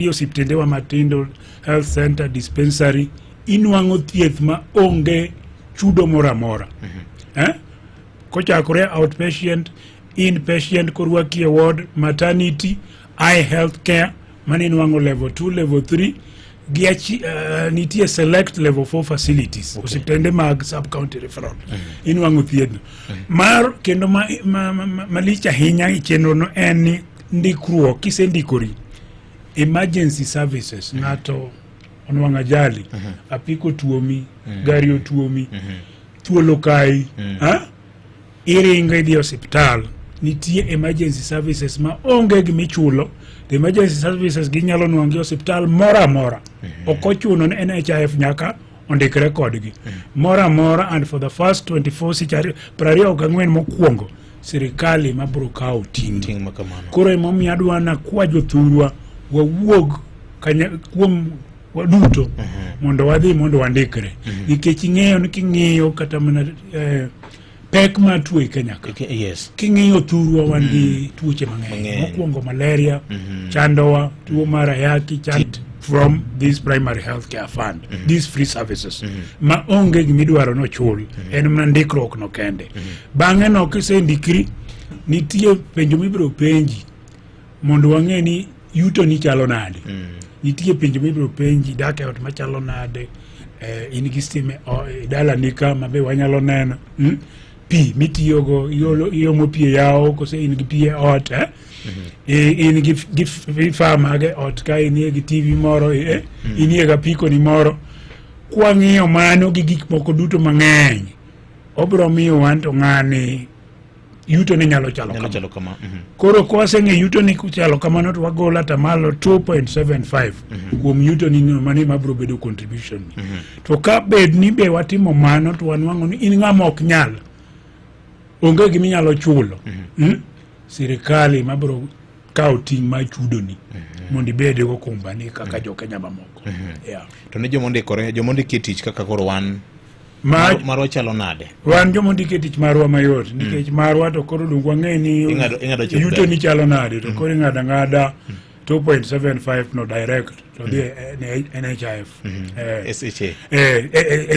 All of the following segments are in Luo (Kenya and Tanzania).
Osiptendewa matindo, health center, dispensary, inwang'o thieth ma onge chudo moro amora. Eh? Kochakore outpatient, inpatient, korwaki e ward, maternity, eye health care, mano inwang'o level 2, level 3 gi nitie select level 4 facilities. Osiptende mag sub county referral inwang'o thiethno mar kendo malich ahinya e chenro no en ni ndikruok kisendikori, emergency services, ng'ato onwang'o ajali, apiko tuomi, gari otuomi, thuol okayi, ha? Iringo idhi e osiptal, nitie emergency services ma onge gimichulo. The emergency services ginyalo nwang'o e osiptal moro amora, ok ochuno ni NHIF nyaka ondikre kodgi moro amora. And for the first 24, seche 24 mokwongo, sirikal ema biro kawo ting'. Ting' ma kamano. Koro emomiyo adwa nakwa jothurwa wawuog kuom waduto mondo wadhi mondo wandikre, nikech ing'eyo ni king'iyo kata mana pek mar tuo e Kenya ka, king'iyo thurwa wan gi tuoche mang'eny. Mang'eny. Mokwongo malaria chandowa, tuo mar ayaki chand from this primary health care fund, these free services ma onge gimidwaro nochul, en mana ndikruok no kende. Bang'e no kisendikri, nitie penjo mibiro penji mondo wang'e ni yuto ni chalo nade. Nitie penjo mibiro penji: dak e ot machalo nade, in gi stima e dalani ka ma be wanyalo neno, Pi mitiyogo, iomo pi e yawo kose in gi pi e ot, eh? In gi vifaa mage ot ka, inie gi TV moro, inie gi apiko ni moro. Kwang'iyo mano gi gik moko duto mang'eny, obiro miyo wan to ng'ani yuto ne nyalo chalo nyalo kama. Chalo kama. Koro kwaseng'e yuto ni chalo kamano, to wagolo atamalo 2.75 kuom yuto ni no, mano ema biro bedo contribution ni. To ka bed ni be watimo mano to wanwang'o ni in ng'ama ok nyal, onge giminyalo chulo, Sirikal ema biro kawo ting' mar chudoni mondo ibed go kumbani kaka jokenya mamoko, yeah. To ne jomondikore, jomondiki e tich kaka koro wan, marwa chalo nade? Wan jomondiki e tich, marwa mayot, nikech marwa to koro dong wang'e ni Ing'ado chuth yuto del. ni chalo nade, to koro ing'ado ang'ada 2.75 no direct to dhi e NHIF, SHA.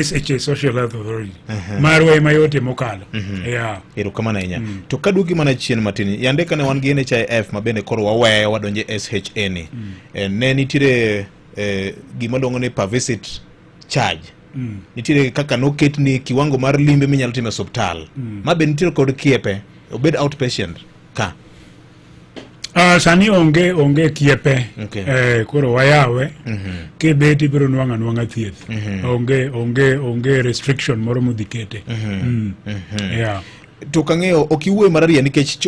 SHA, Social Health Authority. Marwa ema yote mokalo, yeah. Erokamano ahinya. To kaduogi mana chien matin, yande kane wan gi NHIF ma bende koro waweyo wadonje SHA ni, ne nitiere gima luongo ni per visit charge. Nitiere kaka noket ni kiwango mar limbe minyalo timo e osiptal ma be nitiere kod kiepe, obed outpatient ka. Sani onge kiepe. Koro wayawe, kibet ibiro nwang'o anwang'a thieth, onge restriction moro modhi kete, yeah. To kang'eyo ok iwuoyo marariya nikech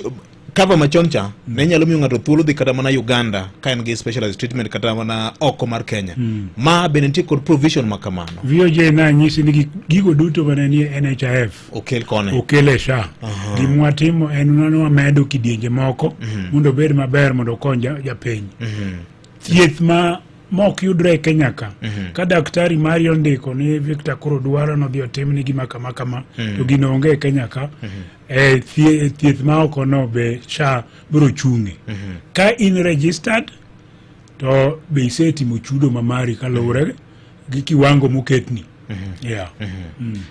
cover machon cha ne nyalo miyo ng'ato thuolo dhi kata mana Uganda ka en gi specialized treatment, kata mana oko mar Kenya. Ma bende nitie kod provision ma kamano? VOJ, nanyisi ni gigo duto mane nie NHIF okel kone. Okel e SHA. Gimwatimo en ni wamedo kidienje moko mondo obed maber, mondo okony japiny. Thieth ma mok yudre e Kenya ka, ka daktari mari ondiko ni Victor koro dwaro nodhi otimni gima kama kama, to gino onge e Kenya ka, thieth ma oko no be SHA biro chung'e. Ka in registered to be isetimo chudo ma mari kaluwore gi kiwango moketni, yeah.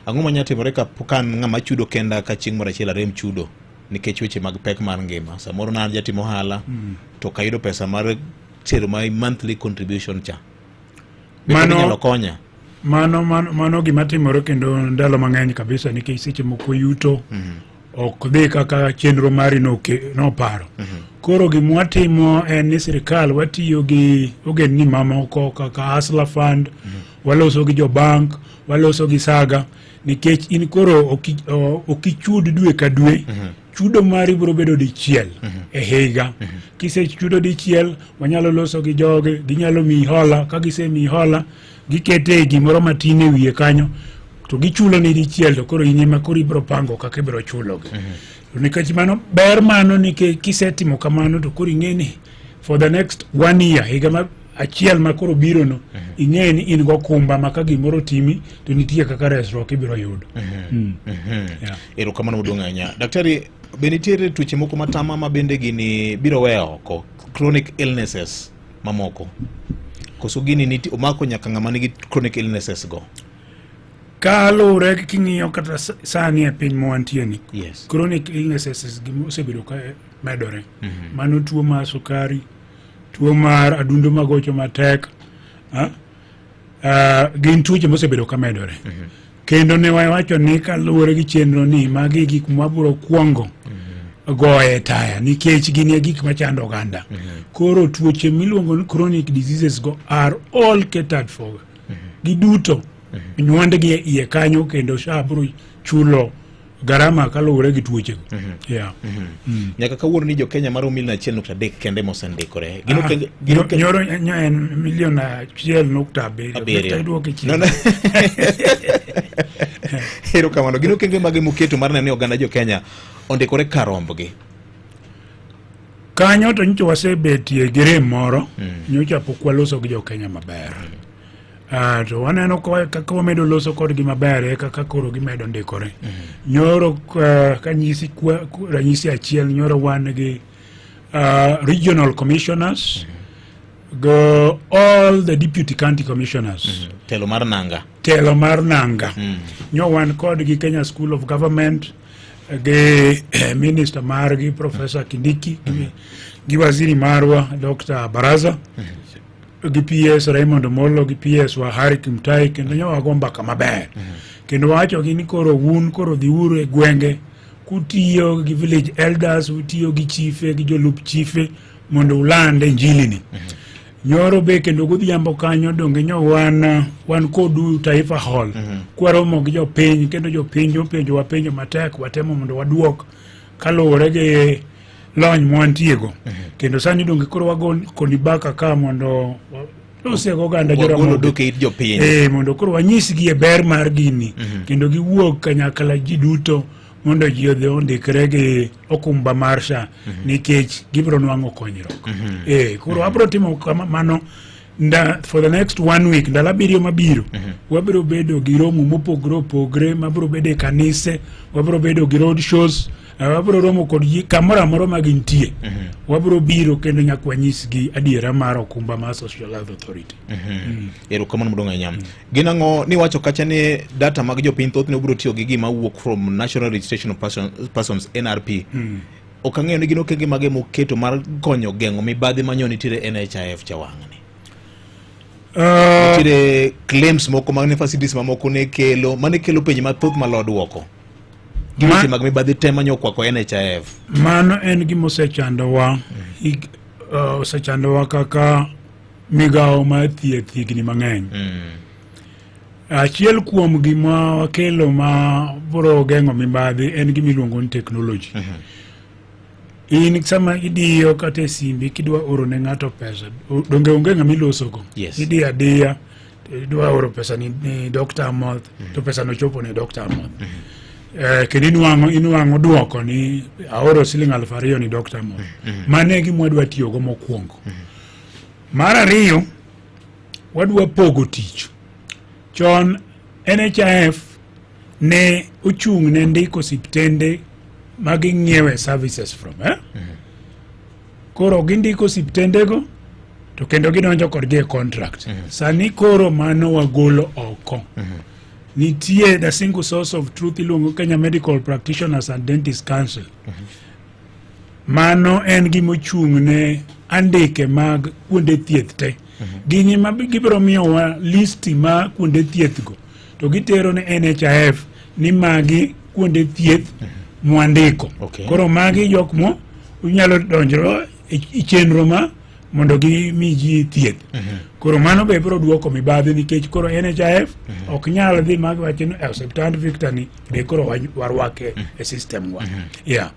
Ang'o manyalo timore ka an ng'ama chudo kenda, ka chieng' moro achiel arem chudo nikech weche mag pek mar ngima? Samoro na an jatimo ohala to ok ayudo pesa mar tero my monthly contribution cha. Be pod inyalo konya? Mano gima timore kendo ndalo mang'eny kabisa, nikech seche moko yuto ok dhi kaka chenro mari noparo. Koro gimwatimo en ni sirikal watiyo gi ogendni mamoko kaka Hustler Fund, waloso gi jobank, waloso gi Saga, nikech in koro ok ichud dwe ka dwe. Chudo mari biro bedo dichiel e higa. Kisechudo dichiel, wanyalo loso gi jogi, ginyalo miyi hola. Ka gisemiyi hola, gikete e gimoro matin e wiye kanyo to gichulo ni dichiel, to koro in ema koro ibiro pango kaka ibiro chulogi. To nikech mano ber, mano nikech kisetimo kamano to koro ing'e ni for the next one year, higa ma achiel ma koro biro no, ing'e ni in gokumba ma ka gimoro timi to nitie kaka resruok ibiro yudo. Yeah. Erokamano maduong' ahinya. Daktari, be nitiere tuoche moko matama ma bende gini biro weyo oko? Chronic illnesses. Mamoko koso gini niti omako nyaka ng'ama nigi chronic illnesses go? Kaluwore gi king'iyo kata sani e piny mawantie ni, chronic illnesses gima osebedo ka medore. Mano tuo mar sukari, tuo mar adundo magocho matek, ah, gin tuoche mosebedo ka medore. Kendo ne wawacho ni kaluwore gi chenro ni magi gik mwabiro kwongo goye taya nikech gin e gik machando oganda. Koro tuoche miluongo ni chronic diseases go are all catered for. Giduto nywandgi e iye kanyo kendo SHA biro chulo garama kaluwore gi tuochego. Yeah. Nyaka kawuono ni jo-Kenya maromo milion 1.3 kende mosendikore. Gin Ah, gin nyoro nyo en milion 1.7. 7. Iduoke chien. No, no. Erokamano. Gin okenge mage muketo mar neno ni oganda jo-Kenya ondikore kar rombgi? Kanyo to nyocha wasebetie gi rem moro, nyocha pok waloso gi jo-Kenya maber. To waneno kaka wamedo loso kodgi maber e kaka koro gimedo ndikore. Nyoro kanyisi ranyisi achiel, nyoro wan gi regional commissioners go all the deputy county commissioners. Telo mar nanga. Telo mar nanga. Nyo wan kodgi Kenya School of Government gi minister margi Professor Kindiki gi waziri marwa Dr. Baraza gi PS Raymond Omollo gi PS wa Harry Kimtai, kendo nyo wago mbaka maber. Kendo wawacho gi ni koro un koro dhiuru e gwenge kutiyo gi village elders, utiyo gi chife gi jolup chife mondo uland injili ni. Nyoro be kendo godhiambo kanyo donge nyo wan kodu Taifa Hall kwaromo gi jopiny, kendo jopiny openjowa penjo matek, watemo mondo waduok kaluwore gi lony mwantiego. Kendo sani donge koro wago koni baka ka mondo losie go oganda Wagolo Joramogi. duk e it jopiny. Mondo koro wanyisgi e ber mar gini kendo giwuog kanyakla ji duto mondo ji odhi ondikre gi okumba mar SHA nikech gibiro nwang'o konyruok. Koro abiro timo mano for the next one week, ndalo 7 mabiro, wabiro bedo gi romo mopogore opogore, mabiro bedo e kanise, wabiro bedo gi road shows, wabiro romo kod ji kamoro amora ma gintie. Wabiro biro kendo nyaka wanyisgi adiera mar okumba mar Social Health Authority. Erokamano maduong' ahinya. Gin ang'o niwacho kacha ni data mag jopiny thothne obiro tiyo gi gima wuok from National Registration of Persons NRP. Ok ang'eyo ni gin okenge mage moketo mar konyo geng'o mibadhi manyo nitiere NHIF cha wang'ni. Nitiere claims moko mag ne facilities mamoko ne kelo mane kelo penjo mathoth malo duoko. Gi weche mag mibadhi te manyo okwako NHIF. Mano en gima osechandowa osechandowa kaka migawo mar thieth higni mang'eny. Achiel kuom gima wakelo ma biro geng'o mibadhi en gima iluongo ni technology. In sama idiyo kata e simbi kidwa oro ne ng'ato pesa, donge onge ng'ama ilosogo? Yes. Idiyo adiya, idwa oro pesa ni Dr. Amoth, to pesa no chopo ne Dr. Amoth. Kendo inwang'o duoko ni aoro siling 2000 ni Dr. Amoth. Mano e gima wadwa tiyogo mokwongo. Mar ariyo, wadwa pogo tich. Chon NHIF ne ochung' ne ndiko osiptende ma ging'iewe services from, eh? Koro gindiko osiptendego to kendo gidonjo kodgi e contract. Sani koro mano wagolo oko. Nitie the single source of truth iluongo Kenya Medical Practitioners and Dentist Council. Mano en gima ochung' ne andike mag kuonde thieth te. Gin ema gibiro miyowa listi ma kuonde thieth go to gitero ne NHIF ni magi kuonde thieth mwandiko. Koro magi jok mo unyalo donjro e chenro ma mondo gimi ji thieth. Koro mano be biro duoko mibadhi nikech koro NHIF ok nyal dhi ma giwacho ni osiptand Victor ni be koro warwake e system wa. Yeah.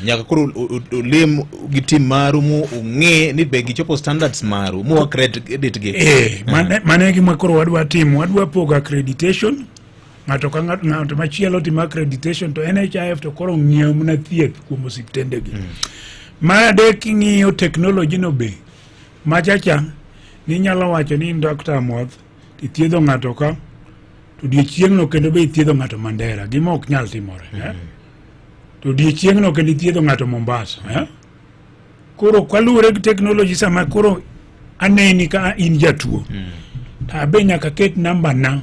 Nyaka koro ulim gi team maru mu ung'e ni be gichopo standards maru mu accredit gi. Mane gima koro wadwa timo, wadwa pogo accreditation. Ng'ato ka ng'ato machielo timo accreditation to NHIF to koro ng'iewo mana thieth kuom osiptendegi. Mar adek, king'iyo technology no be machacha ninyalo wacho ni in Dr. Amoth ithiedho ng'ato ka to odiechieng'no kendo be ithiedho ng'ato Mandera, gima ok nyal timore. To odiechieng'no kendo ithiedho ng'ato Mombasa. Koro kaluwore gi technology sama koro aneni ka in jatuo to abe nyaka ket namba na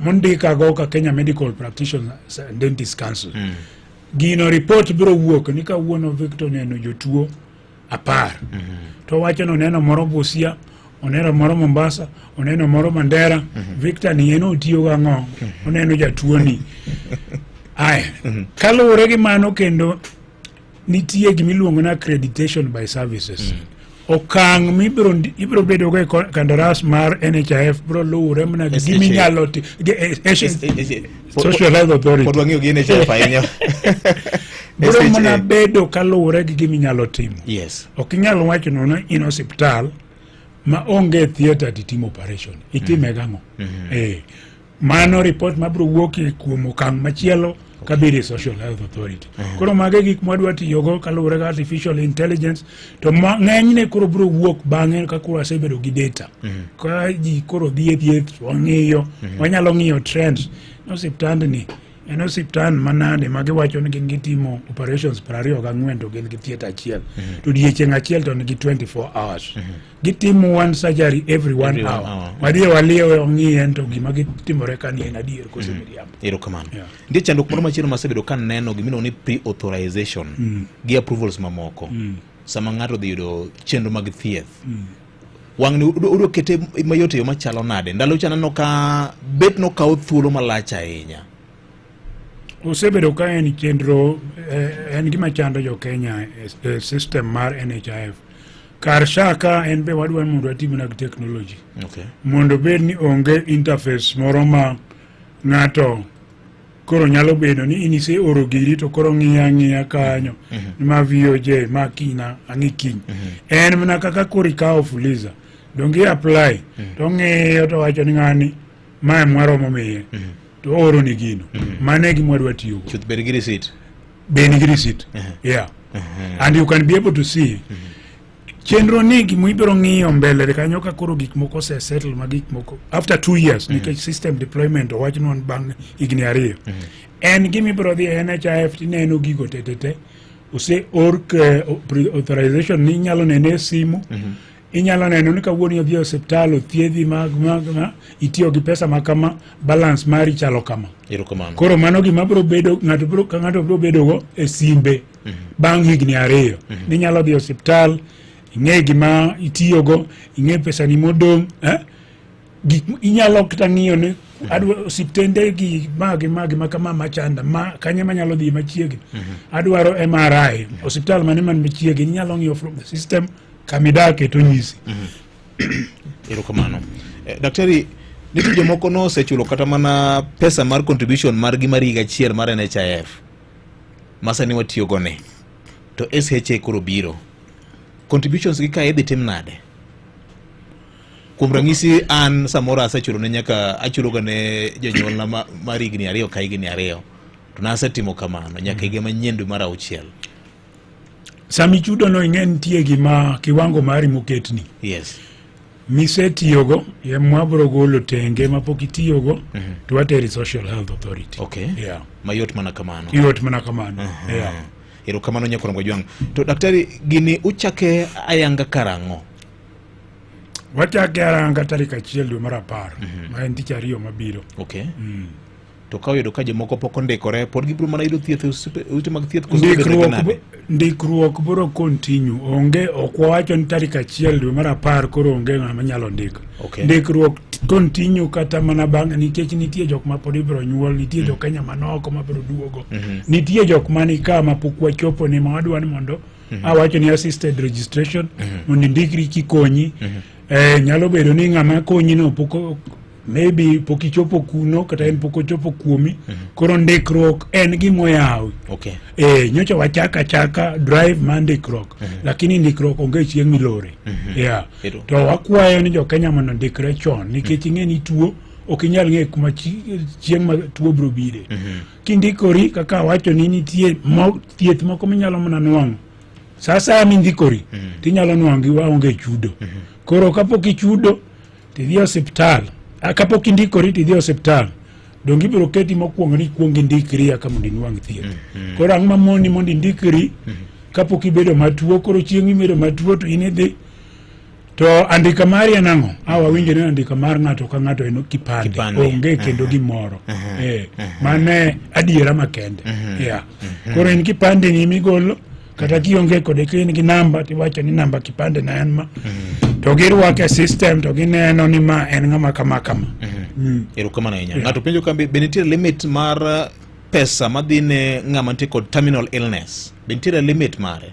mondikago ka Kenya Medical Practitioners and Dentist Council. Gino report biro wuok ni kawuono Victor oneno jotuo 10. To wacho ni oneno moro Busia, oneno moro Mombasa, oneno moro Mandera. Victor ni en otiyo gang'o? Oneno jatuo ni. Aya, kaluwore gi mano kendo nitie gimiluongo ni accreditation by services. Okang' mibiro ibiro bedogo e kandaras mar NHIF biro luwore mana gi SHA. giminyalo Social Health Authority. Pod wang'iyo gi NHIF ahinya. Biro SHA. mana bedo kaluwore gi giminyalo timo. Ok inyal wacho nono in osiptal ma onge theatre titimo operation. Itime gang'o? Mano report mabiro wuok kuom okang' machielo kabiro e Social Health Authority. Koro mago e gik mwadwa tiyogo kaluwore gi artificial intelligence to ng'enyne koro biro wuok bang'e ka koro asebedo gi data. Ka ji koro dhi e thieth wang'iyo, wanyalo ng'iyo trends. Osiptandni en osiptal manade ma giwacho ni gin gitimo operations 24 to gin gi theatre achiel. To odiechieng' achiel to nigi 24 hours. Gitimo one surgery every one Every one hour. hour. Wadhi waliewe wang'iye en to gima gitimore ka ni en adier kose miriambo. Erokamano. Yeah. Nitie chandruok moro machielo masebedo ka neno gimiluongo ni pre-authorization gi approvals mamoko. Sama ng'ato odhi yudo chenro mag thieth. Wang'ni udwa kete mayot e yo machalo nade? Ndalo cha aneno ka bet nokawo thuolo malach ahinya. Osebedo ka en chenro en gima chando jo Kenya e system mar NHIF. Kar SHA ka en be wadwa ni mondo watim gi technology. Mondo bed ni onge interface moro ma ng'ato koro nyalo bedo ni in iseoro giri to koro ng'iya ang'iya kanyo ni ma VOJ ma kiny ang'i kiny. En mana kaka koro ikawo Fuliza donge i apply to ng'iyo to wacho ni ng'ani mae mwaromo miye to ooro ni gino. Mano e gima wadwa tiyogo. Chuth bed gi receipt. Be nigi receipt. Yeah. And you can be able to see chenro ni gima ibiro ng'iyo mbele kanyo ka koro gik moko ose settle ma gik moko after 2 years nikech system deployment owachnwa ni bang' higni 2 en gima ibiro dhi e NHIF tineno gigo te te te ose or pre-authorization ni inyalo nene e simu inyalo neno ni kawuono idhi e osiptal othiedhi mag mag ma itiyo gi pesa ma kama balance mari chalo kama. Erokamano. Koro mano gima biro bedo ng'ato biro ka ng'ato biro bedo go e simbe bang' higni 2 ninyalo dhi e osiptal ing'e gima itiyogo ing'e pesani modong' eh? Gik inyalo kata ng'iyo ni adwa osiptende gi ma gi ma gi ma kama machanda ma kanye manyalo dhi machiegni adwaro MRI osiptal mane man machiegni inyalo ng'iyo from the system kamidake to nyisi. Erokamano. Daktari, nitie jomoko nosechulo kata mana pesa mar contribution margi mar higa achiel mar NHIF ma sani watiyogo ni to SHA koro biro. Contributions gi kae idhi tim nade? Kuom ranyisi an samoro asechulo ne nyaka achuloga ne jonyuolna mar higni 2 ka higni 2 to nasetimo kamano nyaka higa manyien dwe mar 6. Sama ichudo no ing'e nitie gima kiwango mari moketni. Misetiyogo emwabro golo tenge mapok itiyogo to wateri Social Health Authority. Yeah. Mayot mana kamano. Yot mana kamano. Yeah. Erokamano nyakorongo Jwang'. To daktari, gini uchake ayanga karang'o? Wachake aranga tarik 1 dwe mar 10 ma en tich ariyo mabiro. To ka oyudo ka jomoko pok ondikore pod gibiro mana yudo thieth e ute mag thieth koso gibiro bedo nade? Ndikruok biro continue. Onge ok wawacho ni tarik 1 dwe mar 10 koro onge ng'ama nyalo ndiko. Ndikruok continue kata mana bang' nikech nitie jok ma pod ibiro nyuol, nitie jo Kenya manoko ma biro duogo. Nitie jok mani ka ma pok wachopo ni ma wadwa ni mondo awacho ni assisted registration mondo indikri kikonyi. Nyalo bedo ni ng'ama konyi no pok maybe pok ichopo kuno kata en pok ochopo kuomi. Koro ndikruok en gima oyawi. Nyocha wachaka achaka drive mar ndikruok lakini ndikruok onge chieng' milore. To wakwayo ni jo Kenya mondo ondikre chon nikech ing'e ni tuo ok inyal ng'eyo kuma chieng' ma tuo biro bire. Kindikori kaka awacho ni nitie thieth moko minyalo mana nwang'o sa asaya mindikori tinyalo nwang'o gi waonge chudo. Koro kapok ichudo tidhi e osiptal, kapok indikori tidhi e osiptal donge ibiro keti mokwongo ni ikuong indikri eka mondo inwang' thieth. Koro ang'o mamoni mondo indikri kapok ibedo matuo? Koro chieng' mibedo matuo to in idhi To andika mari en ang'o? A wawinjo ni andika mar ng'ato ka ng'ato en kipande. Kipande. Onge kendo gimoro. Eh, mane adiera makende. Yeah. Koro en kipande ni migolo kata kionge kode ka in gi namba tiwacho ni namba kipande na en ma. To girwake e system to gineno ni ma en ng'ama kama kama. Erokamano ahinya. Ng'ato penjo kambi be nitie limit mar pesa madhi ne ng'ama nitie kod terminal illness? Be nitiere limit mare?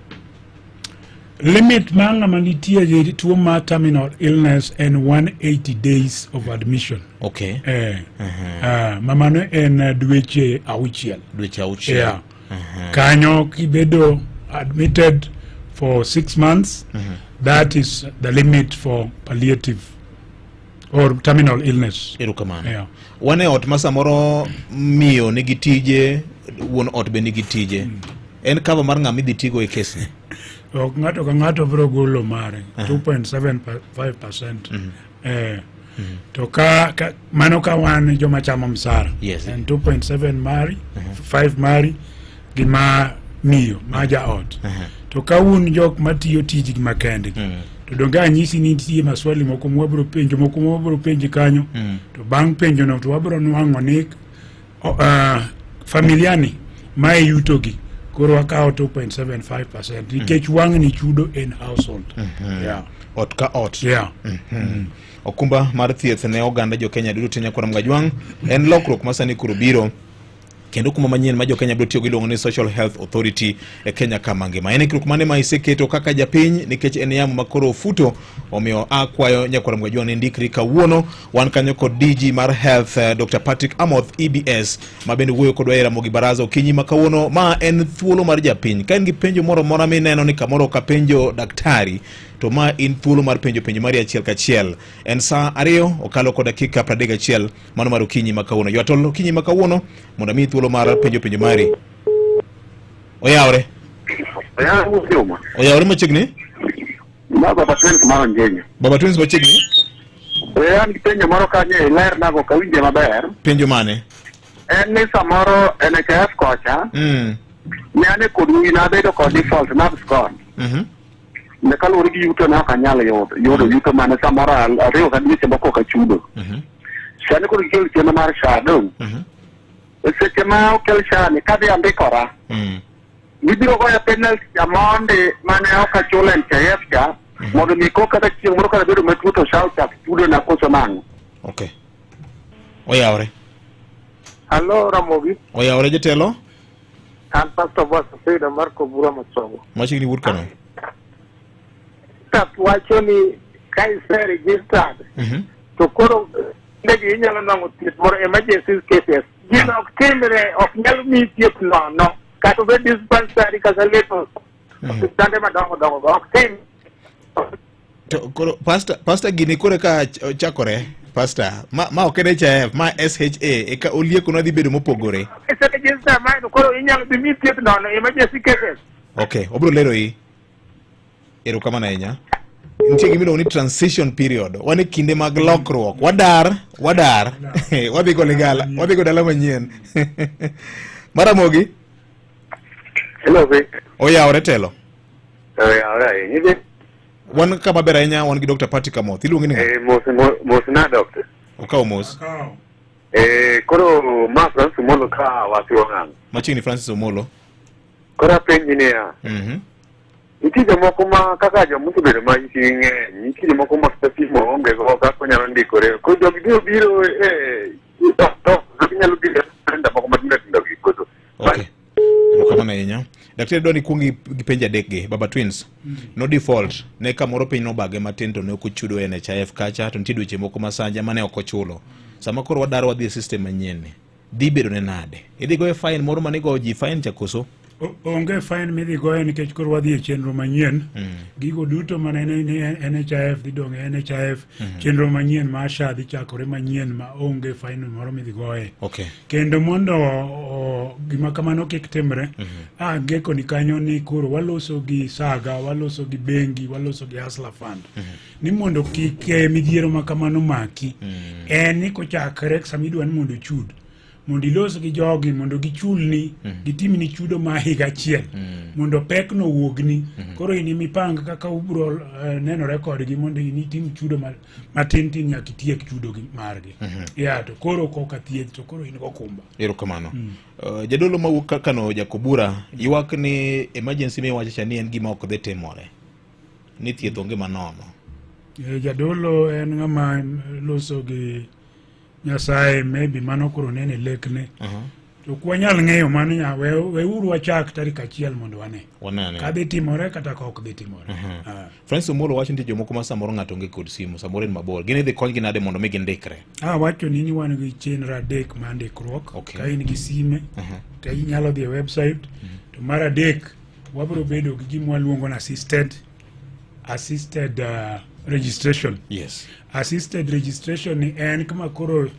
Limit mar ng'ama nitie gi tuo mar terminal illness en 180 days of admission. Okay. Ma mano en dweche 6. Dweche 6. Yeah. Kanyo kibedo admitted for 6 months, that is the limit for palliative or terminal illness. Erokamano. Yeah. Wan e ot ma samoro miyo nigi tije, wuon ot be nigi tije. En cover mar ng'ama idhi tigo e kes ni? Ok, ng'ato ka ng'ato biro golo mare 2.75%. To ka mano ka wan joma chamo msara. En 2.7 mari, 5 mari gi ma miyo ma jaot. To ka un jok matiyo tijgi makendgi, to donge anyisi ni nitie maswali moko mwabiro penjo, moko mwabiro penji kanyo. To bang' penjo no to wabiro nwang'o ni familia ni mae yutogi, koro wakawo 2.75% nikech wang'ni chudo en household. Yeah. Ot ka ot. Yeah. Okumba mar thieth ne oganda jo Kenya duto te nyakwara Mgajwang' en lokruok ma sani koro biro kendo kuma manyien ma jo Kenya biro tiyogo iluongo ni Social Health Authority e Kenya ka mangima. En ikruok mane ma iseketo kaka japiny nikech en yamo ma koro ofuto, omiyo akwayo nyakwara Mgajwang' ni ndikri kawuono. Wan kanyo kod DG mar Health Dr. Patrick Amoth EBS ma bende wuoyo kodwa e Ramogi Baraza okinyi ma kawuono. Ma en thuolo mar japiny. Ka in gi penjo moro amora mineno ni kamoro ok apenjo daktari, to ma in thuolo mar penjo penjo mari achiel kachiel. En saa 2 okalo kod dakika 31 mano mar okinyi ma kawuono. Ywatol okinyi ma kawuono mondo amiyi thuolo mar penjo penjo mari. Oyawre. Oyawre. Oyawre machiegni? Ma Baba Twins mar Onjenyo. Baba Twins machiegni? An gi penjo moro kanyo iler nago ok awinje maber. Penjo mane? En ni samoro NHIF kocha. Ne ane kod wuoyi nabedo kod default nabscon. Ne kaluwore gi yuto ne ok anyal yudo yuto mane samoro ariyo ka dweche moko ok achudo. Sani koro gikel chenro mar SHA dong'. E seche ma okel SHA ni kadhi andikora. Gibiro goyo penalty cha mondi mane ok achulo NHIF cha mondo mi ko kata chieng' moro kata bedo matuo to SHA ochak chudo na koso nang'o. Okay. Oyawre. Hello Ramogi. Oyawre jatelo. An Pastor Boss Frida Marco Bura Masomo. Machiegni wuod Kano. Tap wacho ni ka ise registered to koro ndegi inyalo nwang'o thieth moro emergency cases. Gino ok timre, ok nyal miyi thieth nono. Kata obed dispensary kata little osiptande madongo dongo go ok tim. To koro pastor gini koro ka chakore pastor ma ok en HIF ma SHA eka olieko no dhi bedo mopogore. Ise register ma to koro inyalo dhi miyi thieth nono emergency cases. Okay, obiro lero i. Erokamano ahinya. Nitie gima iluongo ni transition period. Wan e kinde mag lokruok. Wadar, wadhi go ligala, wadhi go dala manyien. Maramogi. Hello, Vic. Oyawre telo. Oyawre ahinya. Wan kama ber ahinya, wan gi Dr. Patrick Amoth. Iluongi ni ng'a? Mos na doctor. Okawo mos. Koro ma Francis Omolo ka wasiwa ng'ang'. Machiegni Francis Omolo. Koro apenji niya. Nitie jomoko ma kaka joma osebedo ma hikgi ng'eny, nitie jomoko ma kata simu onge go kaka onyalo ndikore. Koro jogi biro biro e ginyalo biro e moko matindo tindo gi koso. Okay. Erokamano ahinya. Daktari dwani kuong gi penjo adek gi. Baba Twins. No default. Ne kamoro piny nobage matin to ne ok ochudo NHIF kacha to nitie dweche moko masanja mane ok ochulo. Sama koro wadar wadhi e system manyien ni. Dhi bedo ne nade? Idhi goye fine moro mane goyo ji fine cha koso? Onge fine midhi goye nikech koro wadhi e chenro manyien. Gigo duto mane ni NHIF dhi dong' e NHIF. Chenro manyien mar SHA dhi chakore manyien ma onge fine moro midhi goye. Okay. Kendo mondo gima kamano kik timre, angeko ni kanyo ni koro waloso gi Saga, waloso gi bengi, waloso gi Hustler Fund. Ni mondo kik midhiero ma kamano maki. En ni kochakre sama idwa ni mondo ochud. Mondo ilos gi jogi mondo gichulni gitimni chudo ma higa achiel mondo pekno owuogni. Koro in imipang kaka ubro nenore kodgi mondo in itim chudo matin tin nyaka itiek chudo gi margi. Ya to koro koka thieth to koro in gokumba. Erokamano. Jadolo mawuok kaka no Jakobura ywak ni emergency miwacho cha ni en gima ok dhi timore. Ni thieth onge manono. Jadolo en ng'ama loso gi Nyasaye, maybe mano koro nene lekne. To ok wanyal ng'eyo mano nya weuru wachak tarik 1 mondo wane. Wanene. Ka dhi timore kata ka ok dhi timore. Francis Omolo wacho ni jomoko ma samoro ng'ato onge kod simu, samoro en mabor. Gin idhi konygi nade mondo mi gindikre? Awacho ni wan gi chenro 3 mar ndikruok. Okay. Ka in gi sime, to inyalo dhi e website. To mar 3, wabiro bedo gi gima waluongo ni assisted registration. Yes. Assisted registration ni en kama koro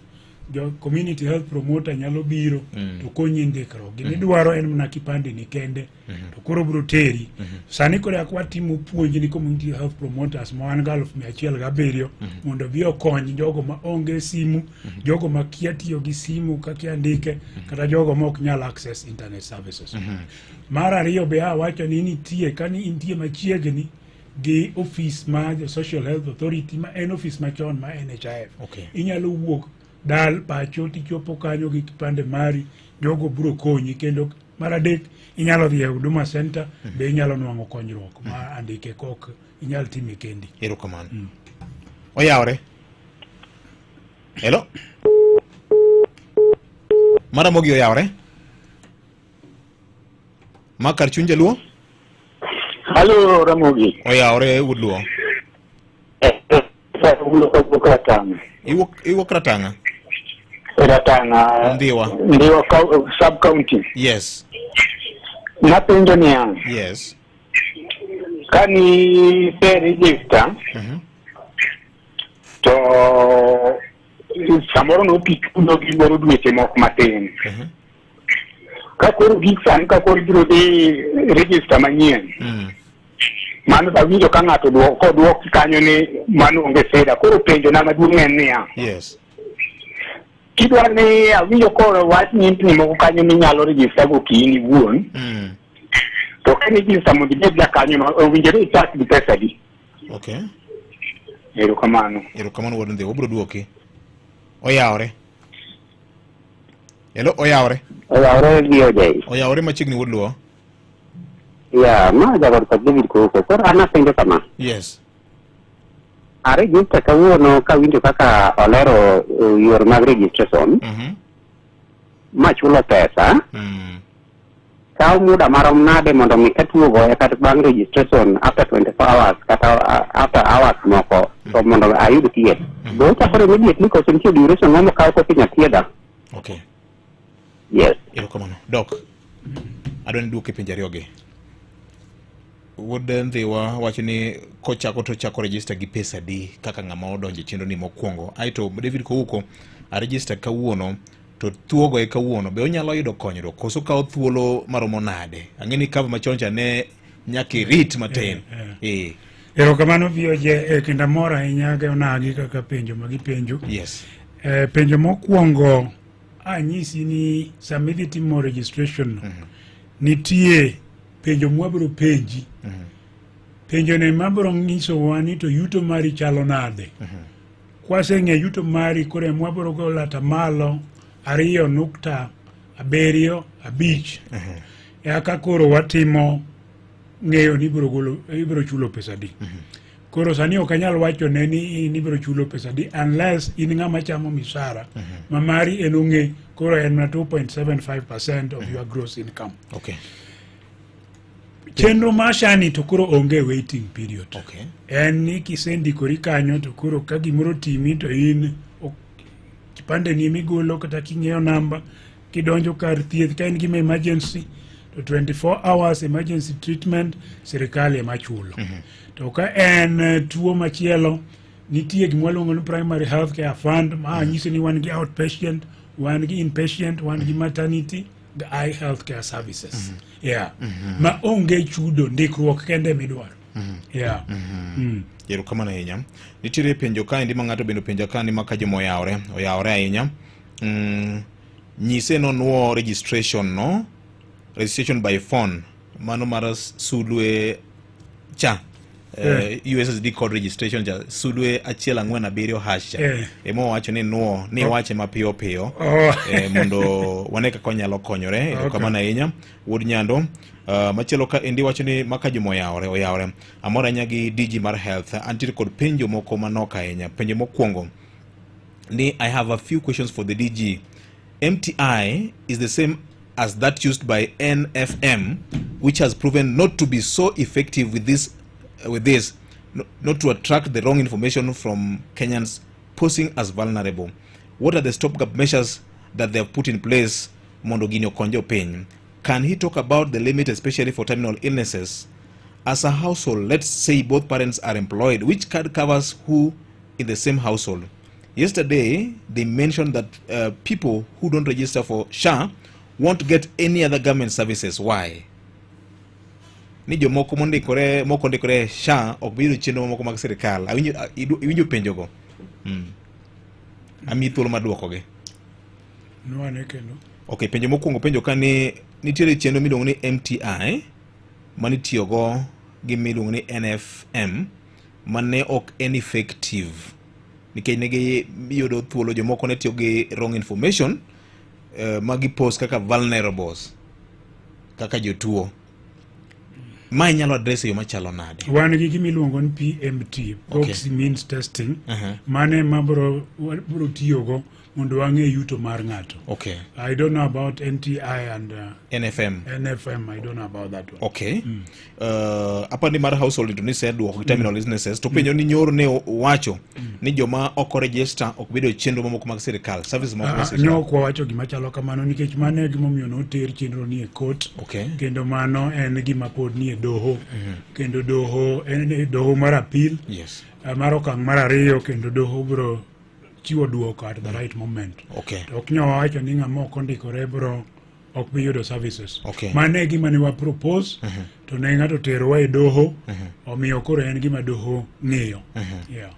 jo community health promoter nyalo biro to konyi ndikruok. Gima idwaro en mana kipande ni kende to koro biro teri. Sani koro yak watimo puonj ni community health promoters ma wan go 107,000 mondo bi okony jogo ma onge simu, jogo ma kia tiyo gi simu kaka andike, kata jogo ma ok nyal access internet services. Mar ariyo be awacho ni nitie kani intie machiegni gi ofis ma jo Social Health Authority ma en ofis machon ma NHIF. Okay. Inyalo wuok dal pacho tichopo kanyo gi kipande mari, jogo biro konyi. Kendo mar adek inyalo dhi e Huduma Center be inyalo nwang'o konyruok ma andike kok inyal time kendi. Erokamano. Oyawre. Hello. Maramogi oyawre. Ma kar chuny jaluo? Halo Ramogi. Oyawre wuod luo. Wuok Ratanga. Iwuok Ratanga? Ratanga. Ndhiwa. Ndhiwa sub county. Yes. Napenjo niya. Yes. Kani se register to samoro nopichulo gimoro dweche moko matin. Ka koro gik sani ka koro ibiro dhi register manyien. Mano awinjo ka ng'ato koduok kanyo ni mano onge fedha. Koro penjo na maduong' en niya. Yes. Kidwa ni awinjo koro wach nyimpni moko kanyo minyalo register go kiin iwuon. To ka register mondo ibed jakanyo no owinjore ichak gi pesa di. Okay. Erokamano. Erokamano wuod Ndhiwa, obiro duoki. Oyawre. Hello, oyawre. Oyawre gi OJ. Oyawre machiegni wuod Luo. Ya, ma jagor kod David Koko. Koro an apenjo kama. Yes. A register kawuono kawinjo kaka olero yor mag registration. Ma chulo pesa. Kawo muda marom nade mondo mi ka tuo goya kata bang' registration after 24 hours kata after hours moko to mondo ayud thieth. Be ochakore immediately koso nitie duration moro mokawo koka inya thiedha? Okay. Yes. Erokamano. Dok. Adwa ni duoke penjo ariyogi. Wuod Ndhiwa wacho ni kochako to chako register gi pesa di kaka ng'ama odonjo e chenro ni mokwongo. Aeto David Kouko a register kawuono to thuogo e kawuono be onyalo yudo konyruok koso kawo thuolo maromo nade? Ang'e ni cover machon cha ne nyaka irit matin. Erokamano VOJ, kendo amor ahinya gi onagi kaka penjo ma gipenjo. Yes. Penjo mokwongo anyisi ni sama idhi timo registration no, nitie penjo mwabiro penji. Penjo ne mabiro nyisowa ni to yuto mari chalo nade. Kwaseng'eyo yuto mari koro ema wabiro golo atamalo 2.75. Eka koro watimo ng'eyo ni ibiro chulo pesa di. Koro sani ok anyal wacho ne ni in ibiro chulo pesa di unless in ng'ama chamo misara ma mari en ong'e koro en mana 2.75% of your gross income. Okay. Chenro mar SHA ni to koro onge waiting period. Okay. En ni kisendikori kanyo to koro ka gimoro timi to in kipande ni migolo kata king'eyo namba kidonjo kar thieth ka en gima emergency to 24 hours emergency treatment sirikal ema chulo. To ka en tuo machielo nitie gima waluongo ni primary health care fund ma nyiso ni wan gi outpatient, wan gi inpatient, wan gi maternity gi eye health care services. Yeah. Ma onge chudo, ndikruok kende midwaro. Yeah. Erokamano ahinya. Nitiere penjo kaendi ma ng'ato bende openja ka ni ma ka joma oyawre, oyawre ahinya. Nyise nonwo registration no, registration by phone, mano mar sulwe cha USSD code registration cha sulwe 147 hash cha ema owacho ni nuo ni wache mapiyo piyo mondo wane kaka onyalo konyore. Erokamano ahinya wuod Nyando. Machielo ka endi wacho ni maka juma oyawore oyawore amor ahinya gi DG mar health. Antiere kod penjo moko manok ahinya. Penjo mokwongo ni I have a few questions for the DG. MTI is the same as that used by NFM, which has proven not to be so effective with this not to attract the wrong information from Kenyans posing as vulnerable. What are the stopgap measures that they have put in place mondo gini okony jopiny? Can he talk about the limit, especially for terminal illnesses? As a household, let's say both parents are employed, which card covers who in the same household? Yesterday, they mentioned that people who don't register for SHA won't get any other government services. Why? Ni jomoko mondikore mok ondikore SHA ok bi yudo chenro mamoko mag sirikal. Awinjo iwinjo penjogo. Amiyi thuolo mar duokogi. Nwane kendo. Ok, penjo mokwongo penjo ka ni nitiere chenro miluongo ni MTI manitiyogo gi miluongo ni NFM mane ok en effective nikech ne giyudo thuolo jomoko ne tiyo gi wrong information ma gipost kaka vulnerables kaka jotuo. Ma inyalo address e yo machalo nade? Wan gi gima iluongo ni PMT, proxy means testing. Mano ema bro bro tiyogo mondo wang'e yuto mar ng'ato. I don't know about NTI and NFM. NFM. I don't know about that one. Okay. Apani mar household to niseduoko gi terminal illnesses to penjo ni nyoro ne owacho ni joma ok oregister ok bedo e chenro mamoko mag sirikal, services moko mag Ah, sirikal. Ne ok wawacho gima chalo kamano nikech mano e gimomiyo noter chenro ni e court. Kendo mano en gima pod ni e doho. Kendo doho en e doho mar appeal mar okang' mar ariyo kendo doho bro chiwo duoko at the right moment. To ok nyo wawacho ni ng'ama ok ondikore bro ok bi yudo services. Mano e gima ne wa propose to ne ng'ato oterowa e doho omiyo koro en gima doho ng'iyo. Yeah.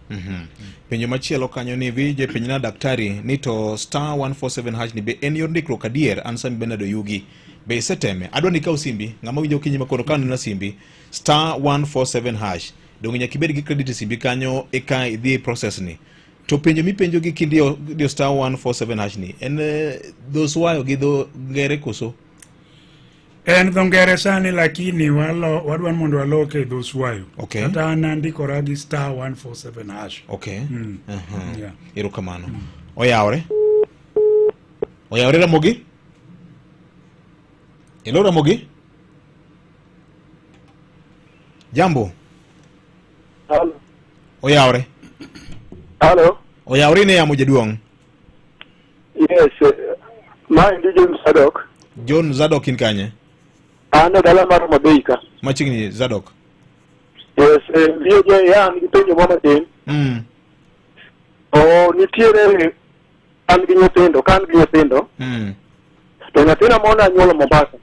Penjo machielo kanyo ni vije penjna daktari ni to star 147 hash ni be en yor ndikruok adier? An Sami Bernard Oyugi. Be iseteme? Adwa ni ikaw simbi, ng'ama winjo okinyi makono ka nena simbi star 147 hash. Donge nyaka ibed gi credit e simbi kanyo eka idhi e process ni. To penjo mipenjo gi kindiyo diyo star 147 hash ni en dho swayo gi dho ngere koso? En dho ngere sani lakini walo, wadwa mondo waloke e dho Swayo. Kata an andikora gi star 147 hash. Yeah. Erokamano. Oyawre. Oyawre Ramogi? Hello Ramogi? Jambo. Halo. Oyawre. Halo. Oyawre ne yamo jaduong'. Yes. Maendi John Zadok. John Zadok in kanye? An e dala mar Homa Bay ka. Machiegni Zadok. Yes, VJ ya an gi penjo moro matin. O nitiere an gi nyithindo, ka an gi nyithindo, to nyathina moro ne anyuolo Mombasa.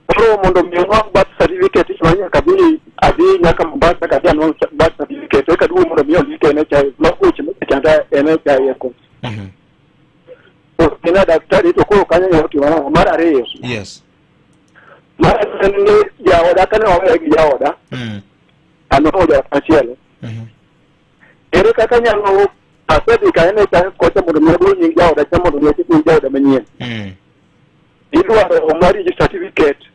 Koro mondo mi onwang' birth certificate ma nyaka adhi nyaka Mombasa ka adhi anwang' birth certificate eka duogo mondo mi ondike e NHIF. Mago weche mosechanda e NHIF ko. To en daktari to koro kanyo nyalo timo nang'o? Mar ariyo. Mar ariyo en ni jaoda kane wawere gi jaoda, anwang'o jaot machielo. Ere kaka anyalo asedhi ka NHIF kocha mondo mi agol nying jaoda cha mondo mi aket nying jaoda manyien. Idwaro marriage certificate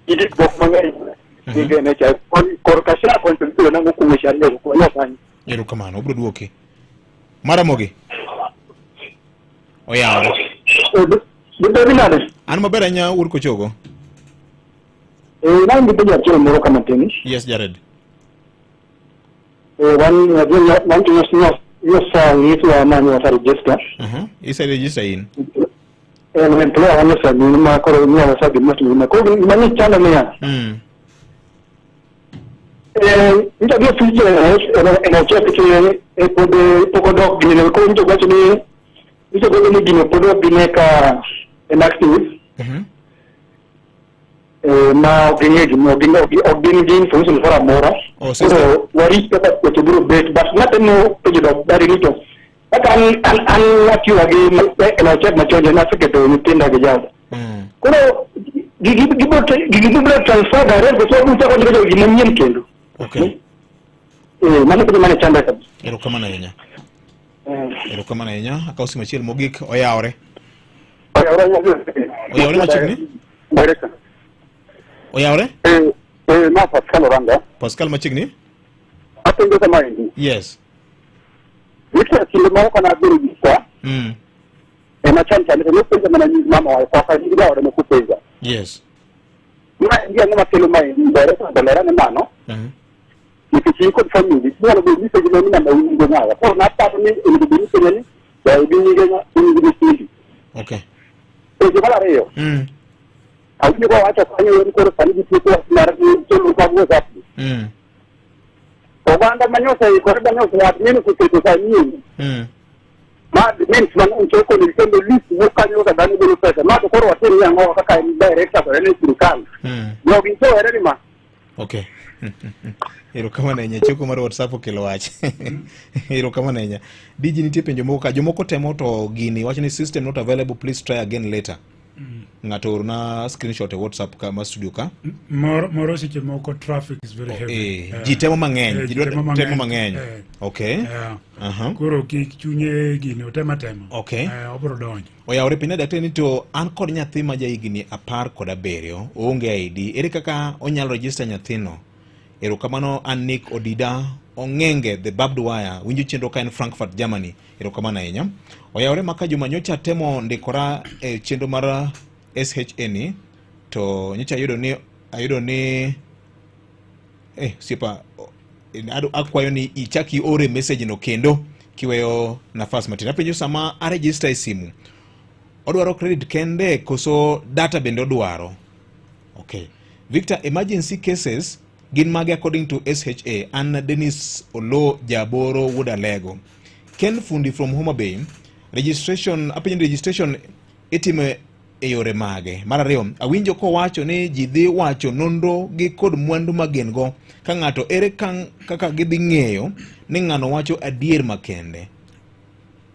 gi gik moko mang'eny nying NHIF. Korka SHA koni to ibiro nang'o kuom weche ariyogo konya kanyo. Erokamano, obiro duoki. Maramogi. Oyawre. Dibedi nade? An maber ahinya wuod Kochogo. Eh, an gi penjo achiel moro ka matin. Yes, Jared. Eh, wan to nyosa nyiswa ma nyosa register. Ise register in. En employer wa nyosa ni ma koro nyosa gima timo. Koro gima ni chando niya. Eh, nito gi ofis NHS ke e pod pok odok gine koro nito wacho ni nito godo ni gino pod ok gine ka en active. Ma ok ging'e gima ok gin gi information moro amora. Oh, sister. Koro warit kaka weche biro bet but natemo penjo daktari ni to kaka an an an atiyoga gi NHIF machon cha naseketo nyithinda gi jaoda. Koro gigi gibiro gigi gibiro transfer direct koso wabiro chako ndiko gima nyien kendo. Okay. Eh, mano kendo mane chanda kabisa. Erokamano ahinya. Erokamano ahinya. Akawo simu achiel mogik oyawore. Oyawore machiegni? Oyawore? Eh, eh, ma Pascal Oranga. Pascal machiegni? Apenjo kama endi. Yes. Nitie kinde moro kana adhi register. Ema chon chande to nopenja mana nying mama wa koka nying jaode ne kopenja. Yes. Ma endi ang'o makelo ma endi ber to lera ne mano. Nikech in kod family, inyalo bedo ni penjo ni namba nyinge ng'awa. Koro naparo ni onego bed ni penjo ni jaodi nyinge ng'a, nying nyithindi. Okay. Penjo mar ariyo. Awinjo ka wacho kanyo ni koro sani gitieko wach mar chenro mag WhatsApp. Oganda ma nyocha oikore ma nyocha admin oseketo sani endi. Ma admins mang'eny choko ni kendo list wuok kanyo kaka dhano golo pesa. Ma to koro watim ni ang'o kaka en director to en e sirkal. Jogi sewere ni ma. Okay. Erokamano ahinya. Choko mar WhatsApp okelo wach. Erokamano ahinya. Diji nitie penjo moko ka jomoko temo to gini wacho ni system not available please try again later. Ng'ato orna screenshot e WhatsApp ka ma studio ka. Moro moro seche moko traffic is very heavy. Eh, ji temo mang'eny, ji ji temo temo mang'eny. Okay. Aha. Koro kik chunye gini otem atema. Okay. Obiro donjo. Oyawore piny daktari ni to an kod nyathi ma jahigni 17 oonge ID ere kaka onyalo register nyathino erokamano an Nick Odida Ong'enge the barbed wire winjo chenro ka en Frankfurt Germany erokamano ahinya oyawore maka juma nyocha temo ndikora e chenro mar SHA ni to nyocha ayudo ni ayudo ni eh osiepa akwayo ni ichak iore message no kendo kiweyo nafas matin apenjo sama a register e simu odwaro credit kende koso data bende odwaro okay Victor emergency cases gin mage according to SHA an Dennis Olo Jaboro wuod Alego Ken Fundi from Homa Bay registration apenjo ni registration itimo e yore mage? Mar ariyo, awinjo kowacho ni ji dhi wacho nonro gi kod mwandu ma gin go ka ng'ato ere kaka gidhi ng'eyo ni ng'ano wacho adier makende.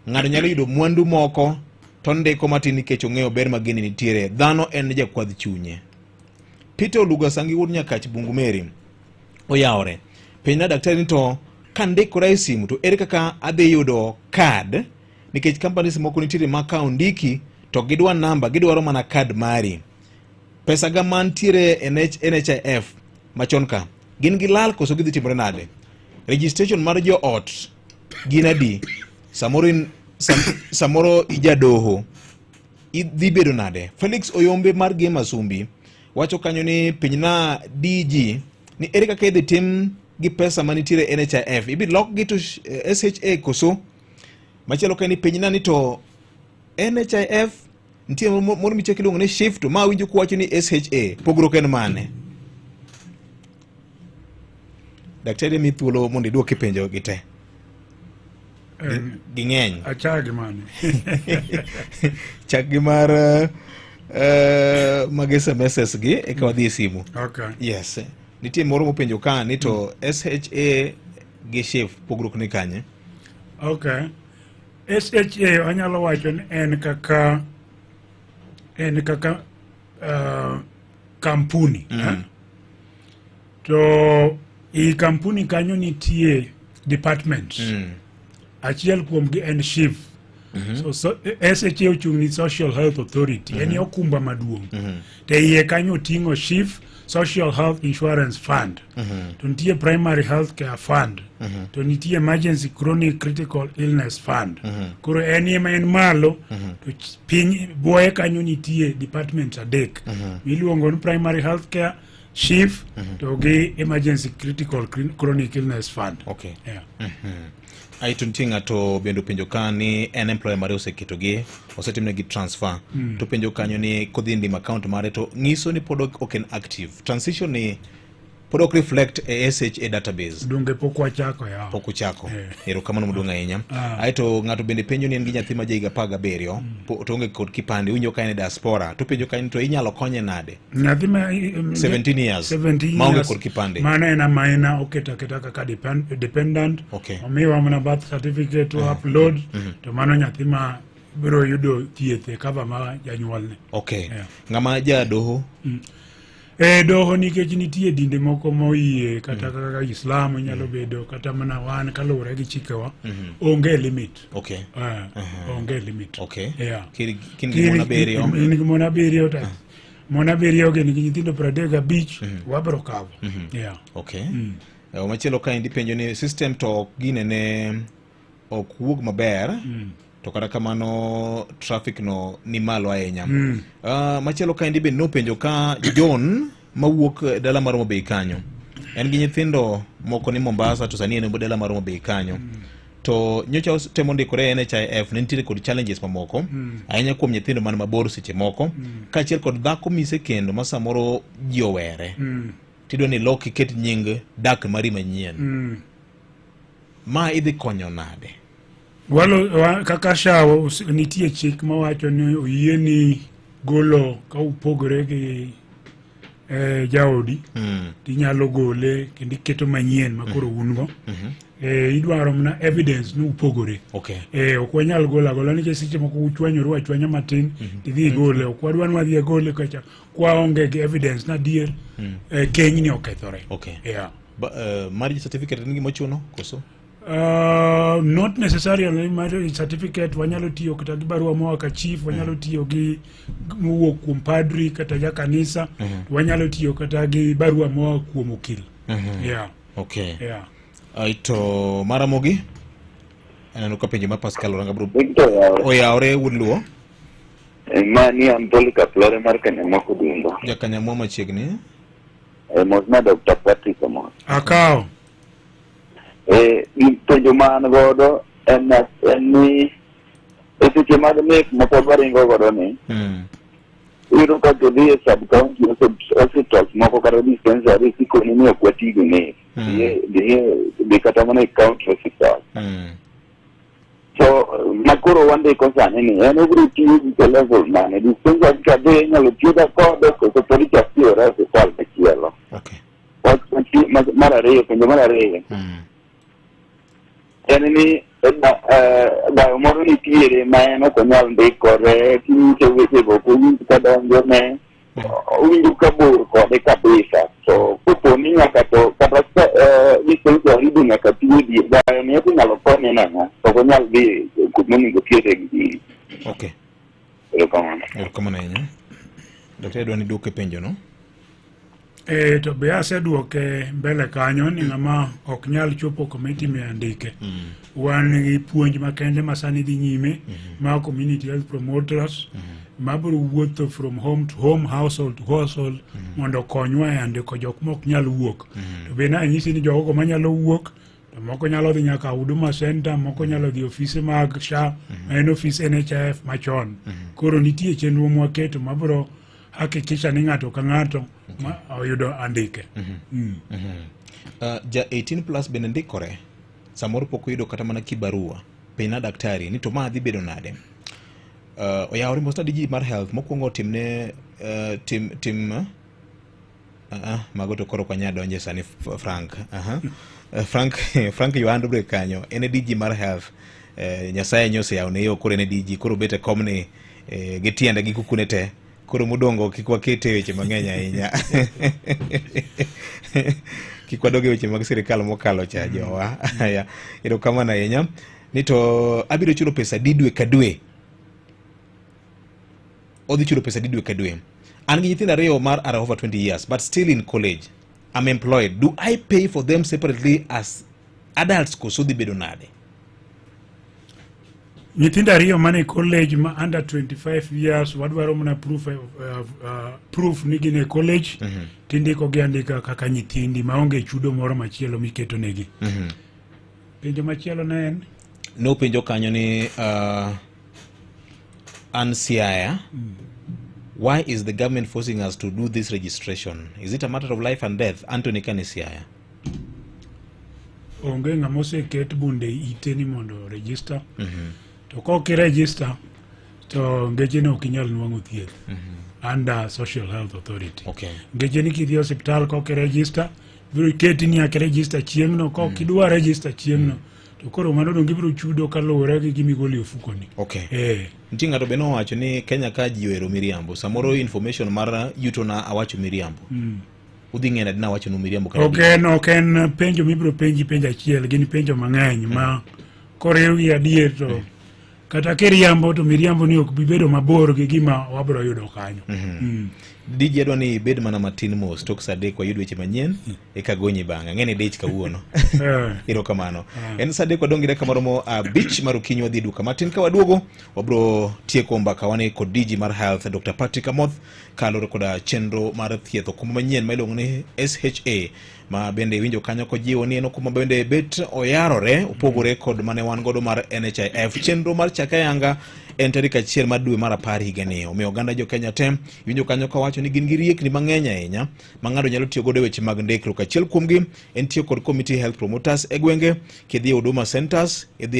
Ng'ato nyalo yudo mwandu moko to ndiko matin nikech ong'eyo ber ma gini nitiere. Dhano en jakwadh chunye. Peter Oluga Sangi wuod Nyakach Bungumeri oyawore. Penjna daktari ni to kandikora e simu to ere kaka adhi yudo kad nikech companies moko nitiere ma ka ondiki to gidwa namba gidwaro mana kad mari pesa ga mantiere e NHIF machon ka gin gi lal koso gidhi timore nade registration mar joot gin adi samoro in, sam, samoro ijadoho idhi bedo nade Felix Oyombe mar Gema Asumbi wacho kanyo ni pinyna DG ni ere kaka idhi tim gi pesa manitiere NHIF ibi lokgi to SHA koso Machielo ka ni penjna ni to NHIF nitie moro michako iluongo ni SHIF to ma awinjo kuwacho ni SHA pogruok en mane? Daktari mi thuolo mondo idwoki penjo gi te. Ging'eny. Achak gi mane? Chak gi mar mag SMS gi eka wadhi e simu. Okay. Yes. Nitie moro mopenjo ka ni to SHA gi SHIF pogruok ni kanye? Okay. SHA anyalo wacho ni en kaka en kaka kampuni eh? To i kampuni kanyo nitie departments achiel kuomgi en SHIF so, SHA ochung' ni Social Health Authority en okumba maduong' to e iye kanyo oting'o SHIF Social Health Insurance Fund to nitie Primary Health Care Fund to nitie Emergency Chronic Critical Illness Fund koro en ema en malo to piny buoye kanyo nitie departments adek miluongo ni Primary Health Care SHIF to gi Emergency Critical Chronic Illness Fund. Okay. Yeah. Aeto nitie ng'ato bende openjo ka ni en employer mare oseketogi osetimnegi transfer to penjo kanyo ni kodhi ndimo account mare to ng'iso ni pod ok en active transition ni Pod ok reflect e SHA database. Donge pok wachako ya. Pok uchako. Eh. Erokamano maduong' ahinya. Ah. Aeto ng'ato bende penjo ni en gi nyathi ma jahiga 17 mm. to onge kod kipande, winjo ka en e diaspora. To penjo ka to inyalo konye nade? Nyathi ma 17 years. 17 ma onge kod kipande. Mano en amaina oketo aketa kaka dependent. Okay. Omiwa mana birth certificate to upload to mano nyathi ma biro yudo thieth e cover ma janyuolne. Okay. Yeah. Ng'ama jadoho? E doho nikech nitie dinde moko moyie kata mm. kaka Islam inyalo mm. bedo kata mana wan kaluwore gi chikewa mm -hmm. onge limit. Okay. Onge limit. Okay. Yeah. Kin gi mon abiriyo. In gi mon abiriyo to mon abiriyo gin gi nyithindo 35 wabiro kawo. Yeah. Okay. Machielo kaendi penjo ni system to ok ginene ok wuog maber to kata kamano traffic no ni malo ahinya. Machielo kaendi bende nopenjo ka John mawuok e dala mar Homa Bay kanyo en gi nyithindo moko ni Mombasa to sani en e dala mar Homa Bay kanyo to nyocha temo ndikore e NHIF ne nitiere kod challenges mamoko ahinya kuom nyithindo man mabor seche moko kaachiel kod dhako mise kendo ma samoro ji owere tidwa ni lok iket nying dak mari manyien ma idhi konyo nade? Walo, kaka SHA nitie chik mawacho ni oyieni golo ka upogore gi jaodi tinyalo gole kendo iketo manyien ma koro un go. Idwaro mana evidence ni upogore. Ok wanyal golo agola nikech seche moko uchwanyoru achwanya matin tidhi igole. Ok wadwa ni wadhi agole kacha kwaonge gi evidence na adier kenyni okethore. Yeah. Marriage certificate en gima ochuno koso? Not necessarily marriage certificate. Wanyalo tiyo kata gi barua moa ka chief, wanyalo tiyo gi mowuok kuom padri kata ja kanisa, wanyalo tiyo kata gi barua moa kuom okil. Yeah. Yeah. Aito maramogi aneno ka penjo mar Pascal Oranga bro Victor Oyawore. Oyawore wuod Luo. Mani an Polycarp Lore mar Kanyamwa Kodungo. Jakanyamwa machiegni. Mos na Dr. Patrick Omos. Akawo. Penjo ma an godo en ni e seche mag nek ma pod waringo godo ni, iyudo ka kidhi e sub county hospitals moko kata dispensary ikoni ni ok wati gi nek. Dhi kata mana e county hospital. To ma koro wandiko sani ni en obiro tiyo gi e level mane dispensary ka be inyalo thiedha kode koso pod ichak tiyore e osiptal machielo. Wach mar ariyo, penjo mar ariyo en ni dayo moro nitiere ma en ok onyal ndikore, kinyise wechego ok owinj ka donjone, owinjo ka bor kode kabisa. To kopo ni nyaka to kata dispensary be nyaka thiedhi, dayo ni eko inyalo konye nang'o? Ok onyal dhi kuma onego thiedhe gi gini. Erokamano. Erokamano ahinya. Daktari dwa ni duoke penjo no. To be aseduoke mbele kanyo ni ng'ama ok nyal chopo kuma itime andike. Wan gi puonj makende ma sani dhi nyime ma community health promoters mabiro wuotho from home to home, household to household mondo okonywa e andiko jok ma ok nyal wuok. To be nanyisi ni jogo manyalo wuok to moko nyalo dhi nyaka Huduma Center, moko nyalo dhi ofise mag SHA, ma en ofis NHIF machon. Koro nitie chenro mwaketo mabiro hakikisha ni ng'ato ka ng'ato ma oyudo andike. Ja 18 plus bende ndikore samoro pok oyudo kata mana kibarua penj na daktari ni to ma dhi bedo nade. Oyawore mos DG mar health mokwongo timne tim tim mago to koro ok wanyal donje sani Frank. Frank Frank Yohand Bre kanyo en e DG mar health. Nyasaye nyo oseyawone yo koro en e DG koro bet e komni gi tiende gi kukune te koro modongo kik wakete weche mang'eny ahinya kik wadog e weche mag sirikal mokalo cha jowa. Aya, erokamano ahinya ni to abiro chulo pesa di dwe ka dwe odhi chulo pesa di dwe ka dwe an gi nyithindo ariyo mar are over 20 years but still in college I'm employed do I pay for them separately as adults koso dhi bedo nade Nyithindo ariyo mane college ma under 25 years wadwaro mana proof, proof ni gin e college tindiko gi andika kaka nyithindi maonge chudo moro machielo miketo negi. Penjo machielo ne en nopenjo kanyo ni an Siaya. Why is the government forcing us to do this registration? Is it a matter of life and death? Anthony Kanisiaya. Onge ng'ama oseket bunde ite ni mondo register. To kok iregister to ngeche ne ok inyal nwang'o thieth under Social Health Authority. Ngeche ni kidhi e osiptal kok iregister, biro keti ni nyaka iregister chieng'no, kok idwa register chieng'no to koro mano dong ibiro chudo kaluwore gi gima igolo e ofukoni. Nitie ng'ato be nowacho ni Kenya ka ji ohero miriambo. Samoro information mar yutona awacho miriambo. Udhi ng'e nade nawacho nu miriambo kata Ok en ok en penjo mibiro penji penjo achiel, gin penjo mang'eny ma koriwgi adier to kata kiriambo to miriambo ni ok bi bedo mabor gi gima wabiro yudo kanyo. DJ adwa ni ibed mana matin mos tok saa adek wayud weche manyien eka gonyi bang'e. Ang'e ni dich kawuono. Erokamano. En saa adek wadong' gi dakika maromo abich mar okinyi wadhi e duka matin ka waduogo wabro tieko mbaka wani kod DG mar Health Dr. Patrick Amoth kaluwore koda chenro mar thieth okumba manyien ma iluongo ni SHA ma bende iwinjo kanyo kojiwo ni en okumba bende bet oyarore opogore kod mane wan godo mar NHIF. Chenro mar chake ayanga en tarik achiel mar dwe mar apar higani. Omiyo oganda jo Kenya te iwinjo kanyo kawacho ni gin gi riekni mang'eny ahinya ma ng'ato nyalo tiyo godo e weche mag ndikruok. Achiel kuomgi en tiyo kod community health promoters e gwenge, kidhi e Huduma centers, idhi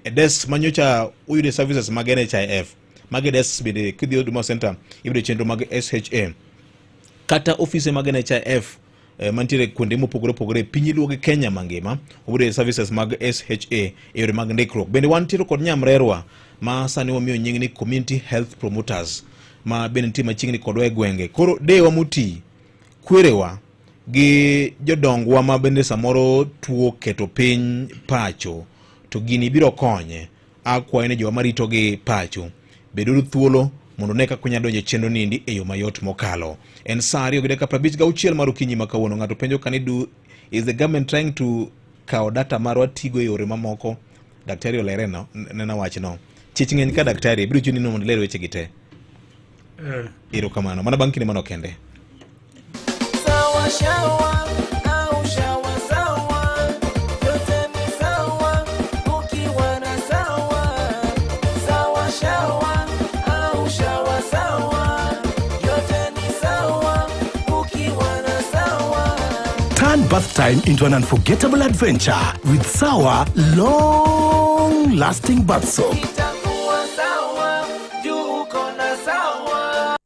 e desk manyocha uyude services mag NHIF. Magi desks bende kidhi e Huduma center iyudo chenro mag SHA. Kata ofise mag NHIF mantiere kuonde mopogore opogore e piny iluongo gi Kenya mangima obiro e services mag SHA e yore mag ndikruok. Bende wantiere kod nyamrerwa ma sani wamiyo nying ni Community Health Promoters ma bende nitie machiegni kodwa e gwenge. Koro dewa moti, kwerewa gi jodongwa ma bende samoro tuo keto piny pacho to gini biro konye. Akwayo ni jowa maritogi pacho beduru thuolo mondo ne kaka unyalo donjo e chenro niendi e yo mayot mokalo. En saa ariyo gi dakika prabich gauchiel mar okinyi ma kawuono. Ng'ato penjo ka ni do is the government trying to kawo data marwa tigo e yore mamoko? Daktari olere no, nena wachno. Chich ng'eny ka daktari biro chuni ni mondo iler wechegi te. Erokamano. Mana bang' kinde manok kende. Sawa shawa au shawa sawa, yote ni sawa ukiwa na sawa. Sawa shawa au shawa sawa, yote ni sawa ukiwa na sawa. Turn bath time into an unforgettable adventure with Sawa Long Lasting Bath Soap. Itakuwa sawa juu uko na sawa.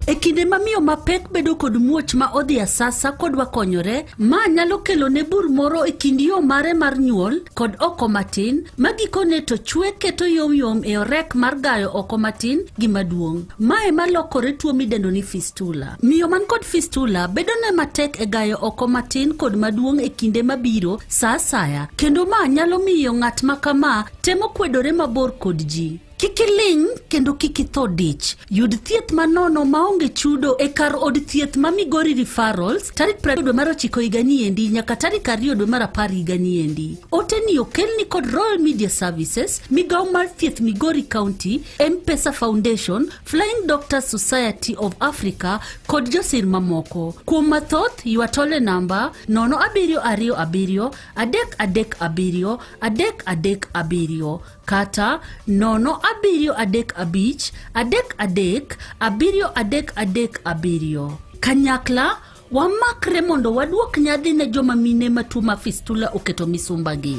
E kinde ma miyo mapek bedo kod muoch ma odhi asasa kodwa konyore, ma nyalo kelo ne bur moro e kind yo mare mar nyuol kod oko matin, ma gikone to chwe keto yom yom e orek mar gayo oko matin gi maduong'. Mae malokore tuo midendo ni fistula. Miyo man kod fistula bedo ne matek e gayo oko matin kod maduong' e kinde mabiro sa asaya, kendo ma nyalo miyo ng'at ma kama temo kwedore mabor kod ji. Kik iling' kendo kik itho dich. Yud thieth manono maonge chudo e kar od thieth ma Migori Referrals tarik 20 dwe mar ochiko higa ni endi nyaka tarik 2 dwe mar apar higa ni endi. Ote ni okelni kod Royal Media Services, migawo mar thieth Migori County, M-Pesa Foundation, Flying Doctors Society of Africa kod josir mamoko. Kuom mathoth, ywa tole namba 0727 337 337 kata 0735 33 7337. Kanyakla wamakre mondo waduok nyadhi ne joma mine ma tuo mar fistula oketo misumbagi.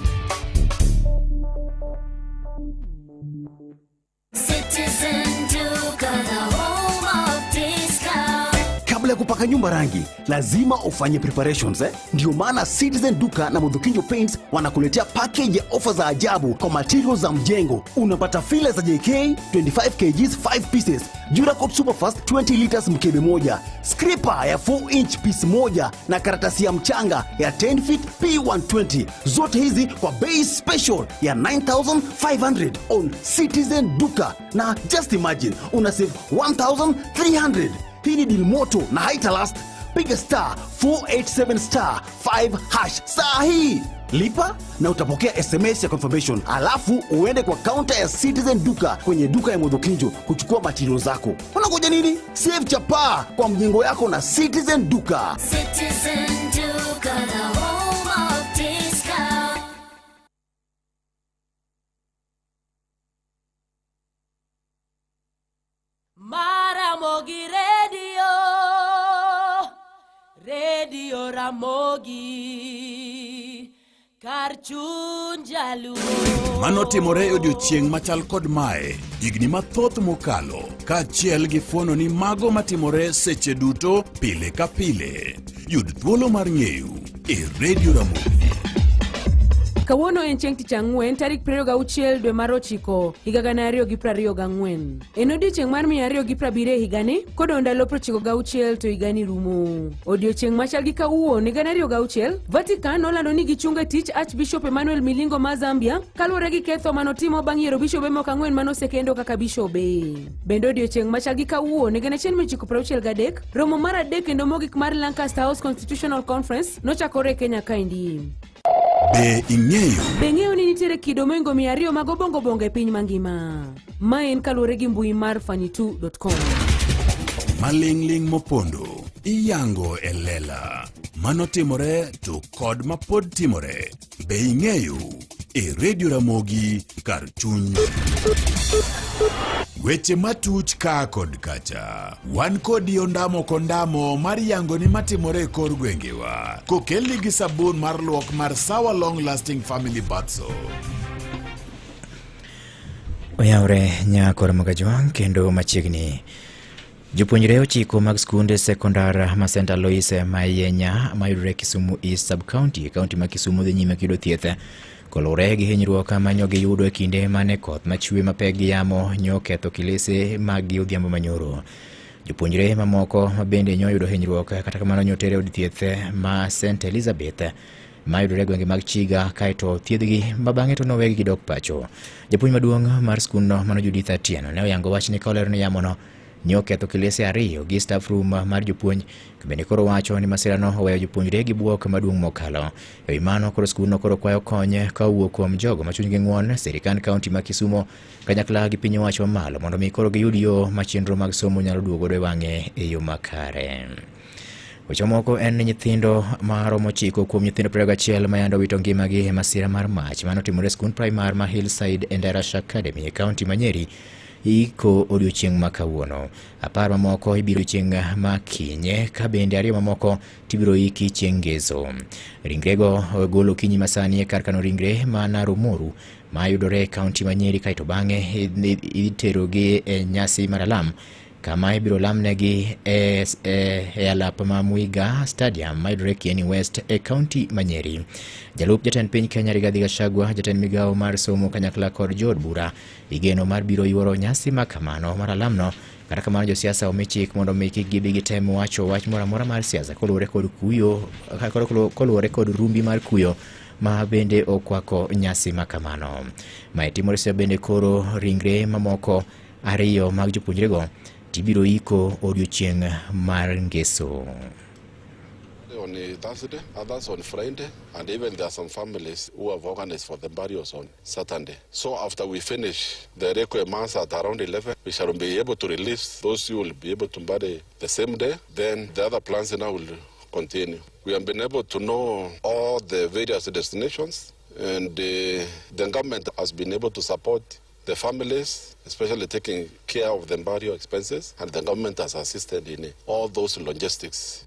Citizen Duka, the home of discount. Kabla ya kupaka nyumba rangi, lazima ufanye preparations eh? Ndio maana Citizen Duka na Mudhukinjo Paints wanakuletea package ya ofa za ajabu kwa materials za mjengo. Unapata fila za JK 25 kgs 5 pieces, Duracoat Superfast 20 liters mkebe moja, scraper ya 4 inch piece moja na karatasi ya mchanga ya 10 feet P120. Zote hizi kwa bei special ya 9500 on Citizen Duka, na just imagine una save 1300. Hii ni deal moto na haita last. Piga star 487 star 5 hash saa hii, lipa na utapokea SMS ya confirmation, alafu uende kwa kaunta ya Citizen Duka kwenye duka ya Mudhukinjo kuchukua material zako. Unangoja nini? Save chapaa kwa mjengo yako na Citizen Duka. Citizen Duka, the home of discount. Ramogi kar chuny jaluo. Mano timore e odiechieng' machal kod mae higni mathoth mokalo kaachiel gi fuono ni mago matimore seche duto pile ka pile. Yud thuolo mar ng'eyo e Radio Ramogi. Kawuono en chieng' tich ang'wen tarik 26 dwe mar ochiko higa 2024. En odiechieng' mar 270 e higani kodong' ndalo 96 to higani rumo. Odiechieng' machal gi kawuono higa 2006, Vatican nolando ni gichungo e tich Archbishop Emmanuel Milingo ma Zambia kaluwore gi ketho manotimo bang' yiero bishobe moko ang'wen manosekendo kaka bishobe. Bende odiechieng' machal gi kawuono higa 1963, romo mar adek kendo mogik mar Lancaster House Constitutional Conference nochakore e Kenya kaendi. Be ing'eyo? Be ing'eyo ni nitiere kido mohingo 200 mag obongo bongo e piny mangima? Ma en kaluwore gi mbui mar funny2.com. Maling'ling' mopondo iyango e lela. Mano timore to kod mapod timore. Be ing'eyo? E Radio Ramogi kar chuny. Weche matuch ka kod kacha. Wan kodi ondamo kondamo mar yango ni matimore e kor gwengewa. Kokelni gi sabun mar luok mar Sawa Long Lasting Family Bath Soap. Oyawre nyakor Mogajwang' kendo machiegni. Jopuonjre ochiko mag skunde sekondar ma St. Alois Mayenya mayudore Kisumu East Sub-County e kaunti ma Kisumu dhi nyime kiyudo thieth koluwore gi hinyruok manyo giyudo e kinde mane koth machwe mapek gi yamo nyo ketho kilese maggi odhiambo manyoro. Jopuonjre mamoko ma bende nyo yudo hinyruok kata kamano nyo tere od thieth ma St. Elizabeth mayudore e gwenge mag Chiga kaeto thiedhgi ma bang'e to nowegi gidok pacho. Japuonj maduong' mar skundno mano Judith Atieno ne oyango wachni ka olero ni yamono ne oketho kilese ariyo gi staff room mar jopuonj to bende koro wacho ni masirano oweyo jopuonjre gi bwok maduong' mokalo. E wi mano koro skundno koro kwayo kony ka owuok kuom jogo ma chunygi ng'won, sirikand kaunti ma Kisumo kanyakla gi piny owacho mamalo mondo mi koro giyud yo ma chenro mag somo nyalo duogo godo e wang'e e yo makare. Weche moko en ni nyithindo maromo ochiko kuom nyithindo 21 ma yande owito ngimagi e masira mar mach mane otimore e skund primar ma Hillside Endarasha Academy e kaunti ma Nyeri iko odiochieng' ma kawuono. Apar mamoko ibiro chieng' ma kinye ka bende ariyo mamoko tibiro iki chieng' ngeso. Ringrego ogol okinyi masani e kar kano ringre ma Narumoru ma yudore e kaunti ma Nyeri kaeto bang'e iterogi e nyasi mar alam kama ibiro lamnegi e, e, e alap ma Muiga Stadium mayudore Kieni West e kaunti ma Nyeri. Jalup jatend piny Kenya Rigathi Gachagua, jatend migawo mar somo kanyakla kod jood bura igeno mar biro yuoro nyasi ma kamano mar alamno. Kata kamano josiasa omi chik mondo mi kik gibi gitem wacho wach moro amora mar siasa koluwore kod kuyo koluwore kod rumbi mar kuyo ma bende okwako nyasi ma kamano. Mae timore seche bende koro ringre mamoko ariyo mag jopuonjrego tibiro iko odiochieng' mar ngeso. On Thursday, others on Friday, and even there are some families who have organized for the burials on Saturday. So after we finish the requiem mass at around 11, we shall be able to release those who will be able to bury the same day. Then the other plans now will continue. We have been able to know all the various destinations, and the government has been able to support the families, especially taking care of the burial expenses, and the government has assisted in all those logistics.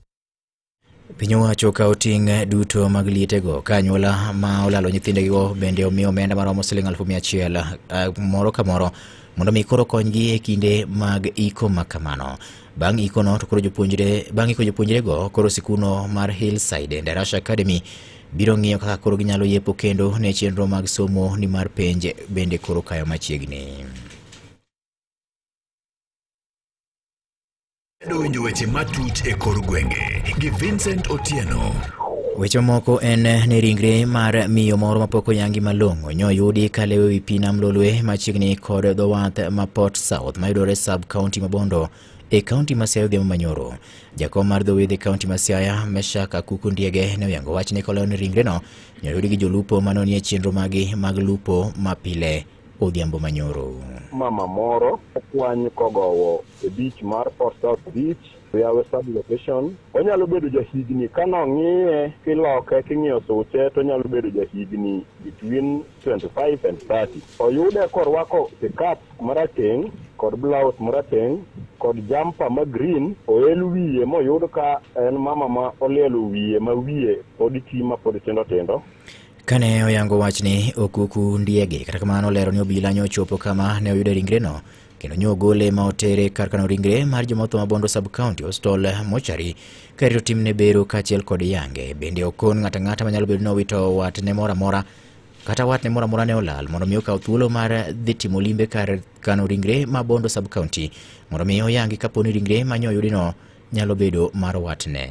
Piny owacho okawo ting' duto mag lietego ka anyuola ma olalo nyithindegigo bende omi omenda maromo siling 100,000 moro ka moro mondo mi koro konygi e kinde mag iko ma kamano. Bang' ikono to koro jopuonjre bang' iko jopuonjrego koro sikuno mar Hillside and Arasha Academy biro ng'iyo kaka koro ginyalo yepo kendo ne chenro mag somo nimar penj bende koro kayo machiegni. Medo winjo weche matuch e kor gwenge gi Vincent Otieno. Weche moko en ni ringre mar miyo moro mapok oyangi malong'o nyoyudi kalewo ewi pi nam Lolwe machiegni kod dho wath ma Port South mayudore sub county ma Bondo e kaunti ma Siaya odhiambo manyoro. Jakom mar dho wedhe kaunti ma Siaya Meshak Akuku Ndiege ne oyango wachni kolero ni ringreno nyoyudi gi jolupo mane nie chenro magi mag lupo mapile odhiambo manyoro. Mama moro okwany kogowo e beach mar Port South Beach, Riawe sub location. Onyalo bedo jahigni ka nong'iye kiloke king'iyo suche to onyalo bedo jahigni between 25 and 30. Oyude korwako sikap marateng' kod blouse marateng' kod jumper ma green oel wiye moyud ka en mama ma olielo wiye ma wiye pod ti ma pod tindo tindo. Kane oyango wachni, Okuku Ndiege kata kamano olero ni obila nyo ochopo kama ne oyude ringreno kendo nyo ogole ma otere kar kano ringre mar joma otho ma Bondo Sub County Hospital mochari ka rito timne bero kaachiel kod yange. Bende okon ng'ato ang'ata manyalo bedo ni owito watne moro amora kata watne moro amora ne olal mondo mi okaw thuolo mar dhi timo limbe kar kano ringre ma Bondo Sub County mondo mi oyangi kapo ni ringre ma nyo oyudino nyalo bedo mar watne.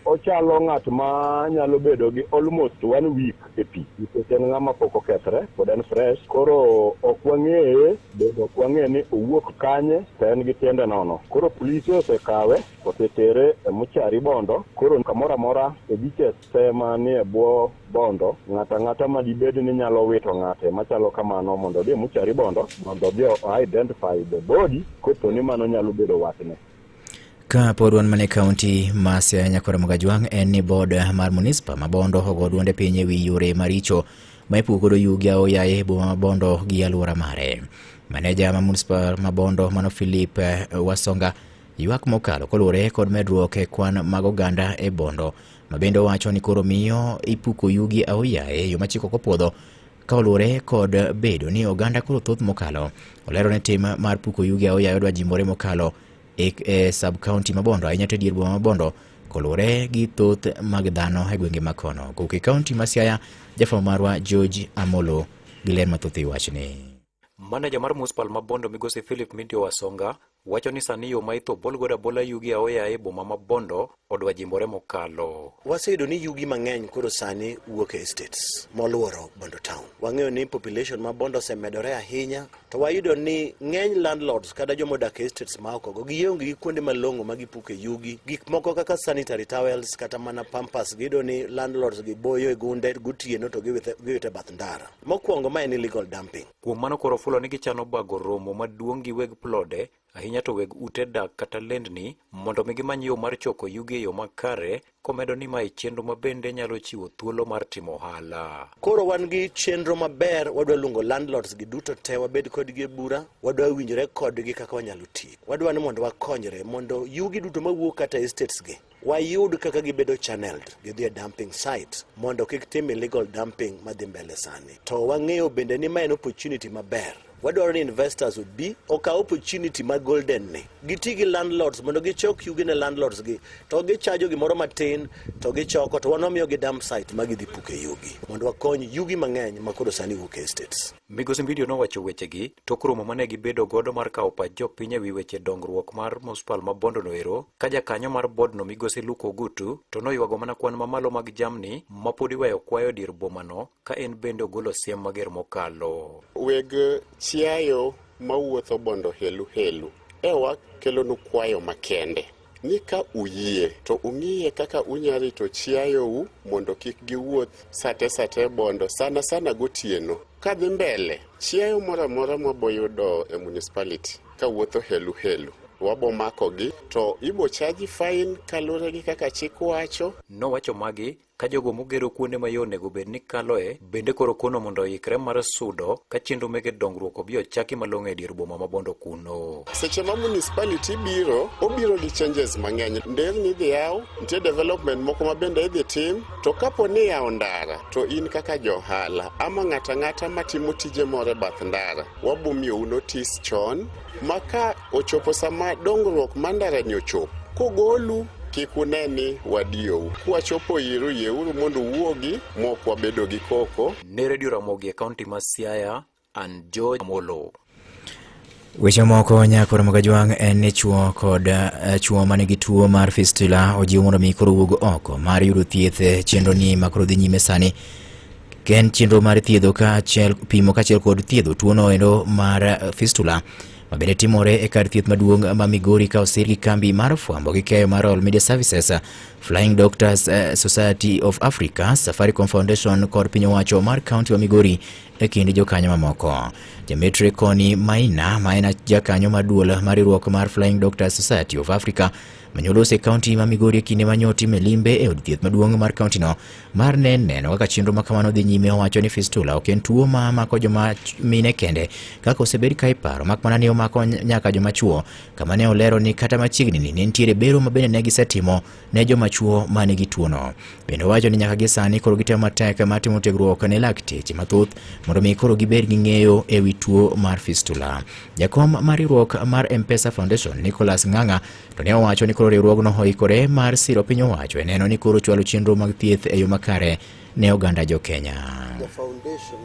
Ochalo ng'at ma nyalo bedo gi almost one week e pi nikech en ng'ama pok okethre, pod en fresh. Koro ok wang'eye, bende ok wang'e ni owuok kanye to en gi tiende nono. Koro polise osekawe, osetere e mochari Bondo. Koro kamoro amora e beaches te manie bwo Bondo, ng'ato ang'ata ma dibed ni nyalo wito ng'ate machalo kamano mondo odhi e mochari Bondo mondo odhi o identify the body kopo ni mano nyalo bedo watne. Ka pod wan mana e kaunti ma Siaya Nyakwar Mogajwang' en ni bod mar munispa ma Bondo ogo duonde piny e wi yore maricho ma ipuko godo yugi aoyaye e boma ma Bondo gi alwora mare. Maneja ma munispa ma Bondo mano Philip Wasonga ywak mokalo koluwore kod medruok e kwan mag oganda e Bondo ma bende owacho ni koro miyo ipuko yugi aoyaye e yo ma chik ok opuodho ka oluwore kod bedo ni oganda koro thoth mokalo. Olero ni tim mar puko yugi aoyaye odwa jimbore mokalo e, e sub county ma Bondo ahinya to e dier boma ma Bondo koluwore gi thoth mag dhano e gwenge ma kono. Kowuok e kaunti ma Siaya, jafwambo marwa George Amolo gi ler mathoth e wachni. Maneja mar municipal ma Bondo migosi Philip Mindio Wasonga wacho ni sani yo ma itho bol godo abola yugi aoyaye e boma ma Bondo odwa jimbore mokalo. Waseyudo ni yugi mang'eny koro sani wuok e estates moluoro Bondo town. Wang'eyo ni population ma Bondo osemedore ahinya to wayudo ni ng'eny landlords kata joma odak e estates ma oko go gionge gi kuonde malong'o ma gipuke yugi. Gik moko kaka sanitary towels kata mana pampers giyudo ni landlords gi boyo e gunde gotieno to giwito e bath ndara. Mokwongo ma en illegal dumping. Kuom mano koro ofulo ni gichano bago romo maduong' gi weg plode ahinya to weg ute dak kata lendni mondo mi gimany yo mar choko yugi e yo makare komedo ni mae chenro ma bende nyalo chiwo thuolo mar timo ohala. Koro wan gi chenro maber, wadwa luongo landlords gi duto te wabed kodgi e bura, wadwa winjore kodgi kaka wanyalo tiyo. Wadwa ni mondo wakonyre mondo yugi duto mawuok kata estates gi wayud kaka gibedo channeled gidhi e dumping site mondo kik tim illegal dumping madhi mbele sani. To wang'eyo bende ni ma en opportunity maber. Wadwaro ni investors obi okaw opportunity ma golden ni. Giti gi landlords mondo gichok yugi ne landlords gi to gichajo gimoro matin to gichoko to wan wamiyogi dump site ma gidhi puke yugi mondo wakony yugi mang'eny ma koro sani wuok e estates. Migosi Mbidio nowacho wechegi tok romo mane gibedo godo mar kawo pach jopiny ewi weche dongruok mar municipal ma Bondo noero ka jakanyo mar bodno migosi Luke Ogutu to noywago mana kwan mamalo mag jamni ma pod iweyo kwayo e dier bomano ka en bende ogolo siem mager mokalo. Weg chiayo mawuotho Bondo helu helu ewa kelonu kwayo makende ni ka uyie to ung'iye kaka unya rito chiayou mondo kik giwuoth sate sate Bondo sana sana gotieno. Kadhi mbele, chiayo moro amora mwaboyudo e municipality kawuotho helu helu wabo makogi to ibo chaji fine kalure gi kaka chik wacho. Nowacho magi ka jogo mogero kuonde ma yo onego bed ni kaloe bende koro kono mondo oikre mar sudo ka chenro mege dongruok obi ochaki malong'o e dier boma ma Bondo kuno. Seche ma municipality biro, obiro gi changes mang'eny. Nderni idhi yaw, nitie development moko ma bende idhi tim, to kapo ni iyawo ndara, to in kaka johala ama ng'ato ang'ata matimo tije moro e bath ndara, wabo miyou notice chon ma ka ochopo sama dongruok mar ndarani ochopo, kogolu kik une ni wadiyou. Kwachopo iru, yieuru mondo uwuogi mok wabedo gi koko. Ne Radio Ramogi e kaunti ma Siaya, an George Amolo. Weche moko nyakoro Mogajwang' en ni chuo kod chuo manigi tuo mar fistula ojiw mondo mi koro wuog oko mar yudo thieth e chenro ni ma koro dhi nyime sani. En chenro mar thiedho kaachiel pimo kaachiel kod thiedho tuono endo mar fistula ma bende timore e kar thieth maduong' ma Migori ka osir gi kambi mar fwambo gi keyo mar Royal Media Services, Flying Doctors Society of Africa, Safaricom Foundation kod piny owacho mar kaunti ma Migori e kind jokanyo mamoko. Jametre Koni Maina ma en jakanyo mar duol mar riwruok mar Flying Doctors Society of Africa Manyolosi e kaunti ma Migori e kinde ma nyotime limbe e od thieth maduong' mar kauntino mar ne neno kaka chenro ma kamano dhi nyime owacho ni fistula ok en tuo ma mako joma mine kende kaka osebed ka iparo mak mana ni omako nyaka joma chuo kama ne olero ni kata machiegni ni ne nitiere bero ma bende ne gisetimo ne joma chuo ma nigi tuono. Bende owacho ni nyaka gi sani koro gitemo matek mar timo tiegruok ne lakteche mathoth mondo mi koro gibed gi ng'eyo e wi tuo mar fistula. Jakom mar riwruok mar M-Pesa Foundation Nicholas Ng'ang'a to ne owacho ni koro riwruogno oikore mar siro piny owacho e neno ni koro chwalo chenro mag thieth e yo makare ne oganda jo Kenya. The foundation,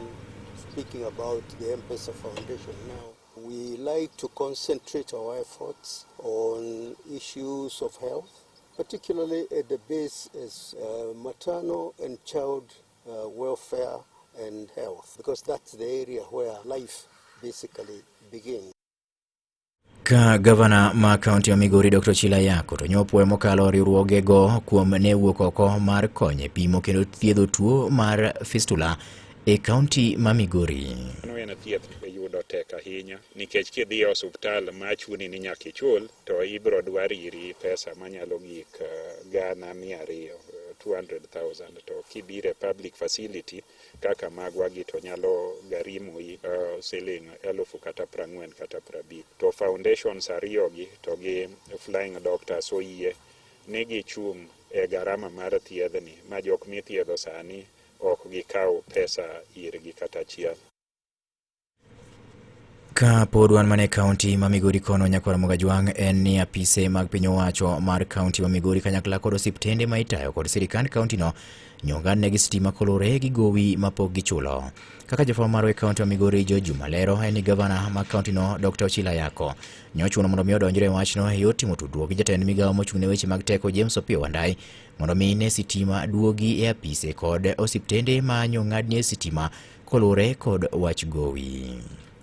speaking about the M-Pesa Foundation now, we like to concentrate our efforts on issues of health, particularly at the base is maternal and child welfare and health, because that's the area where life basically begins. Ka gavana ma kaunti ma Migori Dr. Chila Ayacko to nyopuoyo mokalo riwruogego kuom ne wuok oko mar konyo e pimo kendo thiedho tuo mar fistula e kaunti ma Migori. Mano en thieth yudo tek ahinya nikech kidhi e osuptal ma chuni ni nyaka ichul to ibiro dwar iri pesa manyalo gik 200,000, 200,000 to kibiro e public facility kaka magwa gi to nyalo garimoi siling 1,000 kata 40 kata 50. To foundations ariyo gi to gi Flying Doctors oyie ni gichung' e garama mar thiedhni ma jok mithiedho sani ok gikaw pesa irgi kata achiel. Ka pod wan mana e kaunti ma Migori kono nyakwar Mogajwang' en ni apise mag piny owacho mar kaunti ma Migori kanyakla kod osiptende ma itayo kod sirikand kauntino nyong'adnegi sitima kolure gi gowi mapok gichulo. Kaka jafwambo marwa e kaunti ma Migori George Juma lero en ni gavana ma kauntino Dr. Ochilo Ayacko nyochuno mondo mi odonjre e wachno e yor timo tudruok gi jatend migawo mochung' ne weche mag teko James Opiyo Wandayi mondo mi ne sitima duogi e apise kod osiptende ma nyong'adnie sitima kolure kod wach gowi.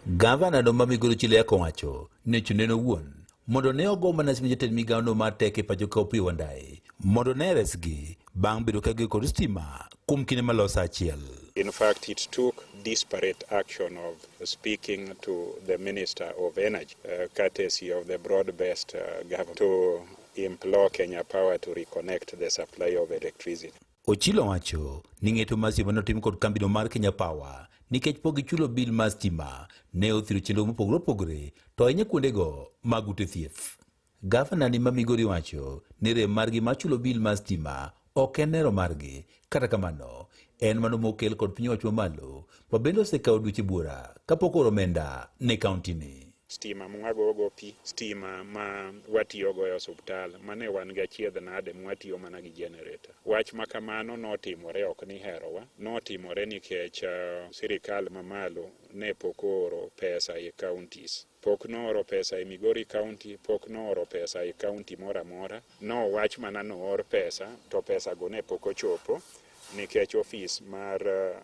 Gavana no ma Migori Ochilo Ayacko wacho ni ochune en owuon mondo ne ogo mana simu jatend migawo no mar teko e pacho ka Opiyo Wandayi mondo ne resgi bang' bedo ka gionge kod stima kuom kinde maloyo sa achiel. In fact, it took disparate action of speaking to the Minister of Energy, courtesy of the broad-based government, to implore Kenya Power to reconnect the supply of electricity. Ochilo wacho ni ng'eto mar stima notim kod kambino mar Kenya Power nikech pok gichulo bil mar stima ne othiro chenro mopogore opogore to ahinya kuondego mag ute thieth. Gavana ni ma Migori wacho ni rem margi mar chulo bil mar stima ok en nero margi, kata kamano en mano mokel kod piny owacho mamalo ma bende osekawo dweche buora kapok ooro omenda ne kaunti ni. Stima mwagogo pi, stima ma watiyogo e osuptal, mane wan gi achiedh nade mwatiyo mana gi generator. Wach ma kamano notimore ok ni herowa, notimore nikech sirikal mamalo ne pok ooro pesa e counties. Pok nooro pesa e Migori County, pok nooro pesa e county moro amora. Nowach mana noor pesa, to pesa go ne pok ochopo nikech ofis mar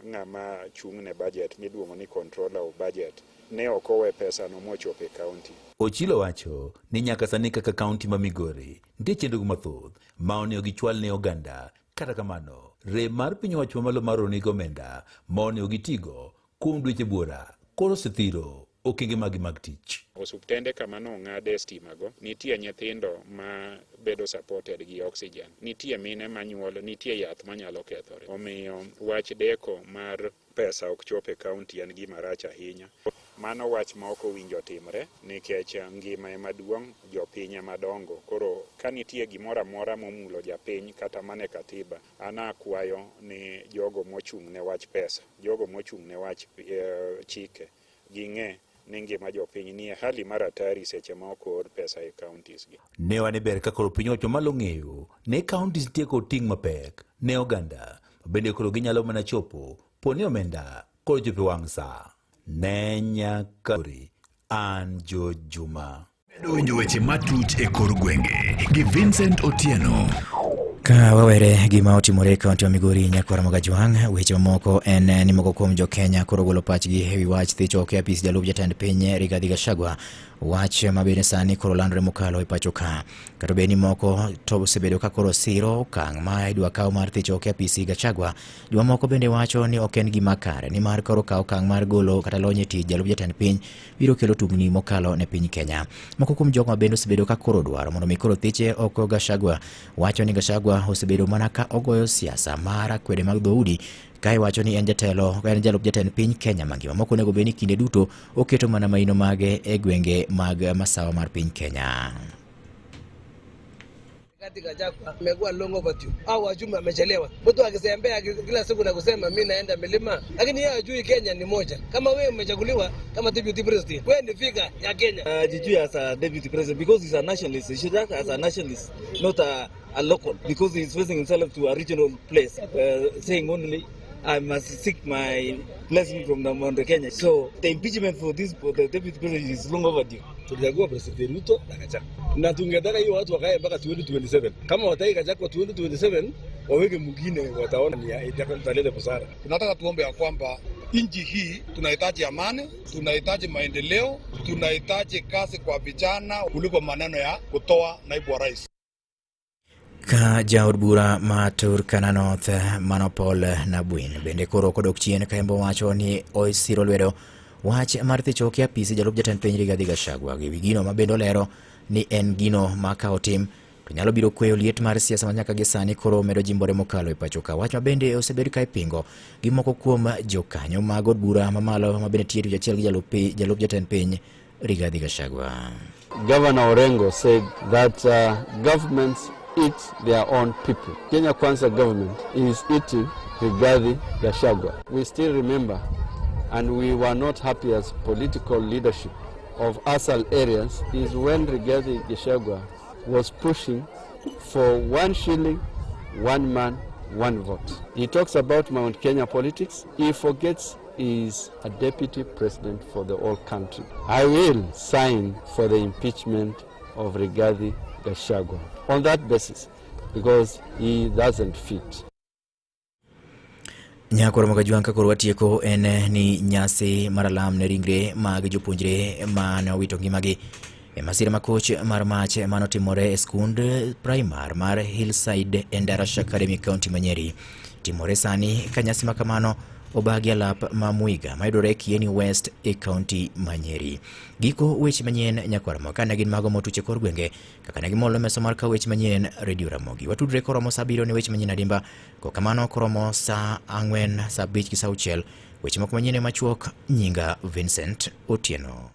ng'ama chung' ne budget miluongo ni controller of budget ne ok owe pesa no mochopo e county. Ochilo wacho ni nyaka sani kaka county ma Migori nitie chenro mathoth ma onego gichwal ne oganda. Kata kamano, rem mar piny owacho mamalo mar oro omenda ma onego gitigo kuom dweche buora koro osethiro okenge magi mag tich. Osuptende kama nong'ade stima go, nitie nyithindo ma bedo supported gi oxygen, nitie mine manyuol, nitie yath manyalo kethore. Omiyo wach deko mar pesa ok chop e county en gima rach ahinya. Mano wach ma ok owinjo timre nikech ngima ema duong', jopiny ema dongo. Koro ka nitie gimoro amora momulo japiny kata mana e katiba, an akwayo ni jogo mochung' ne wach pesa, jogo mochung' ne wach chike, ging'e ni ngima jopiny nie hali mar hatari seche ma ok oor pesa e counties gi. Ne wane ber ka koro piny owacho malo ng'eyo ne counties nitie kod ting' mapek ne oganda bende koro ginyalo mana chopo po ni omenda koro chopo e wang' sa. Ne nyaka an George Juma. Medo winjo weche matut e kor gwenge gi Vincent Otieno. Ka wawere gima otimore e kaunti ma Migori nyakwar Mogajwang', weche mamoko en ni moko kuom jo-Kenya koro golo pachgi e wi wach thicho oko e apis jalup jatend piny Rigathi Gachagua, wach ma bende sani koro landore mokalo e pacho ka. Kata obedo ni moko to osebedo ka koro siro okang' ma idwa kaw mar thicho oko e apisi Gachagua, jomamoko bende wacho ni ok en gima kare nimar koro kawo okang' mar golo kata lony e tich jalup jatend piny biro kelo tungni mokalo ne piny Kenya. Moko kuom jogo ma bende osebedo ka koro dwaro mondo mi koro thiche oko Gachagua wacho ni Gachagua osebedo mana ka ogoyo siasa mar akwede mag dhoudi ka iwacho ni en jatelo en jalup jatend piny Kenya mangima mok onego bed ni kinde duto oketo mana maino mage e gwenge mag masawa mar piny Kenya. Rigathi Gachagua amekuwa long overdue. Au wajumbe amechelewa. Mtu akisembea kila siku na kusema mimi naenda milima, lakini yeye hajui Kenya ni moja. Kama wewe umechaguliwa kama deputy president, wewe ni figure ya Kenya. Jijui as a deputy president because he's a nationalist. He should act as a nationalist, not a local, because he's facing himself to a regional place, saying only I must seek my blessing from the Mount Kenya. So the impeachment for the deputy president is long overdue. Tulichagua President Ruto na Gachagua. Na tungetaka hiyo watu wakae mpaka 2027. Kama wataki Gachagua 2027, waweke mwingine, wataona ni italeta busara. Tunataka tuombe ya kwamba nchi hii tunahitaji amani, tunahitaji maendeleo, tunahitaji kazi kwa vijana kuliko maneno ya kutoa naibu wa rais. Ka jaod bura ma Turkana North mano Paul Nabwin bende koro ok odok chien ka embo wacho ni osiro lwedo wach mar thicho oko e apisi jalup jatend piny Rigathi Gachagua gi wi gino ma bende olero ni en gino ma ka otim to nyalo biro kweyo liet mar siasa ma nyaka gi sani koro medo jimbore mokalo e pacho ka. Wach ma bende osebed ka ipingo gi moko kuom jokanyo mag od bura mamalo ma bende tiyo tich achiel gi jalup jatend piny Rigathi Gachagua. Governor Orengo said that governments eat their own people. Kenya Kwanza government is eating Rigathi Gachagua. We still remember, and we were not happy as political leadership of ASAL areas, is when Rigathi Gachagua was pushing for 1 shilling, 1 man, 1 vote. He talks about Mount Kenya politics. He forgets he is a deputy president for the whole country. I will sign for the impeachment of Rigathi Gachagua on that basis, because he doesn't fit. Nyakoro Mogajwang' ka koro watieko en ni nyasi mar alam ne ringre mag jopuonjre mane owito ngimagi e masira makoch mar mach mane otimore e skund primar mar Hillside Endarasha Academy kaunti ma Nyeri timore sani ka nyasi ma kamano obagi alap ma Muiga mayudore Kieni West e kaunti ma Nyeri. Giko weche manyien nyakwar Ramogi ne gin mago motuch e kor gwenge kaka ne gimolo meso mar kawo weche manyien Radio Ramogi. Watudre koromo saa abiriyo ne weche manyien adimba kokamano koromo saa 4, saa 5 gi saa 6 weche moko manyien machuok. Nyinga Vincent Otieno.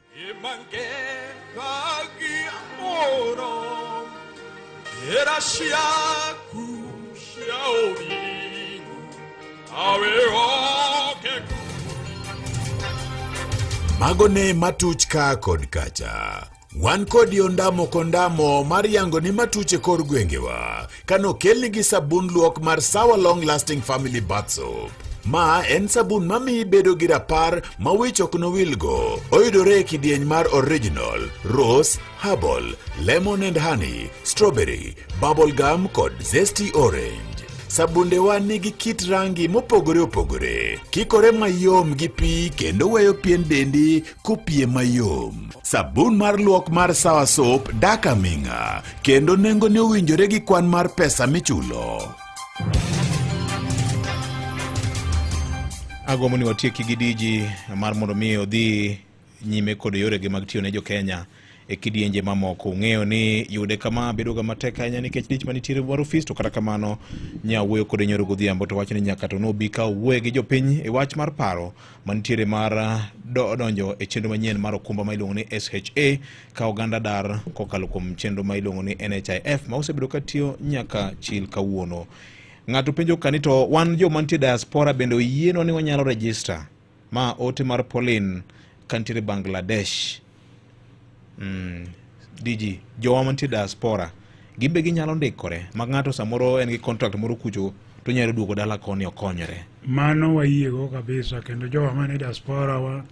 Mago ne matuch ka kod kacha. Wan kodi ondamo kondamo mar yango ni matuch e kor gwengewa kanokelnigi sabun luok mar Sawa Long Lasting Family Bath Soap. Ma en sabun mamiyi bedo gi rapar ma wich ok nowilgo. Oyudore e kidieny mar original, rose, herbal, lemon and honey, strawberry, bubble gum kod zesty orange. Sabundewa nigi kit rangi mopogore opogore, kikore mayom gi pi kendo weyo pien dendi kopie mayom. Sabun mar luok mar Sawa Soap dak aming'a kendo nengone owinjore gi kwan mar pesa michulo. Agombo ni watieki gi diji mar mondo mi odhi nyime kod yoregi mag tiyo ne jo-Kenya e kidienje mamoko. Ung'eyo ni yude kama bedo ga matek ahinya nikech dich manitiere mar ofis, to kata kamano nya wuoyo kode nyoro godhiambo to wacho ni nyaka to nobi ka owuoye gi jopiny e wach mar paro mantiere mar donjo e chenro manyien mar okumba ma iluongo ni SHA ka oganda dar kokalo kuom chenro ma iluongo ni NHIF ma osebedo ka tiyo nyaka chil kawuono. Ng'ato penjo ka ni to wan joma nitie diaspora bende oyienwa ni wanyalo register? Ma ote mar Pauline kantiere Bangladesh. DG, jowa mantie diaspora gin be ginyalo ndikore ma ng'ato samoro en gi contract moro kucho to onyalo duogo dala koni okonyore. Mano wayiego kabisa kendo jowa mane diaspora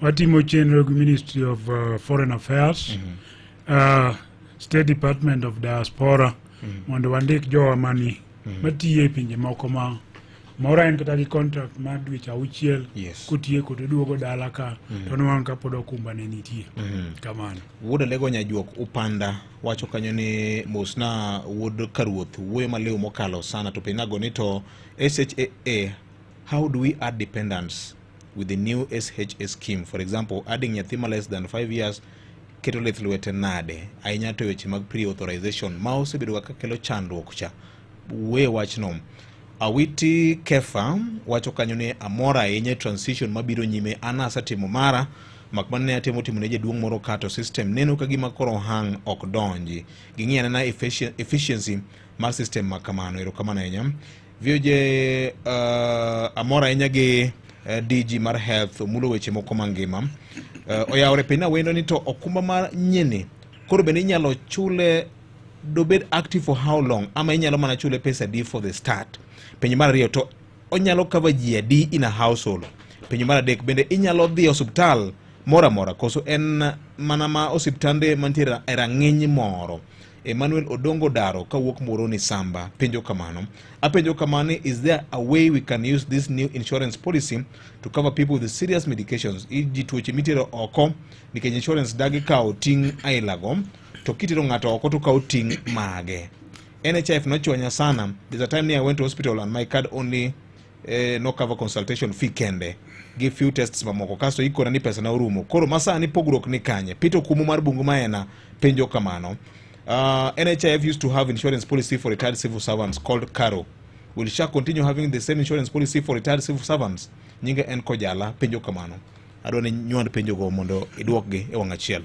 watimo chenro gi Ministry of Foreign Affairs, State Department of Diaspora. Mondo wandik jowa mani matiyo e pinje moko ma moro en kata gi contract mar dweche 6 kotieko to duogo dala ka to nwang'o ka pod okumba ne nitie. Kamano. Wuod Alego Nyajuok Upanda wacho kanyo ni mosna wuod Karuoth wuoyo maliw mokalo sana to penjago ni to SHA, how do we add dependents with the new SHA scheme? For example, adding nyathi ma less than 5 years keto lith lwete nade ahinya to weche mag pre-authorization ma osebedo kaka kelo chandruok cha we wachno. Awiti Kefa wacho kanyo ni amor ahinya e transition mabiro nyime, an asetimo mara mak mana ne atemo timo ne jaduong' moro ka to system neno ka gima koro hang ok donji. Ging'i anena efficiency mar system ma kamano. Erokamano ahinya. VOJ, amor ahinya gi DG mar health omulo weche moko mangima. Oyawre piny awendo ni to okumba mar nyieni koro bende inyalo chule dobed active for how long, ama inyalo mana chule pesa adi for the start? Penjo mar ariyo, to onyalo cover ji adi in a household? Penjo mar adek, bende inyalo dhi e osiptal moro amora koso en mana ma osiptande mantiere e rang'iny moro? Emmanuel Odongo Daro kawuok Muhoroni Samba penjo kamano. Apenjo kamano, is there a way we can use this new insurance policy to cover people with serious medications? Ji tuoche mitero oko nikech insurance dagi kawo ting' ailago, to kitero ng'ato oko to kawo ting' mage. NHIF nochwanya sana. There's a time I went to hospital and my card only no cover consultation fee kende gi few tests mamoko, kasto ikona ni pesa na orumo. Koro masani pogruok ni kanye? Peter Okumu mar Bungu Maena penjo kamano. NHIF used to have insurance policy for retired civil servants called CARO. Will SHA continue having the same insurance policy for retired civil servants? Nyinge en Kojala penjo kamano. Adwa ni nywand penjogo mondo iduokgi e wang' achiel.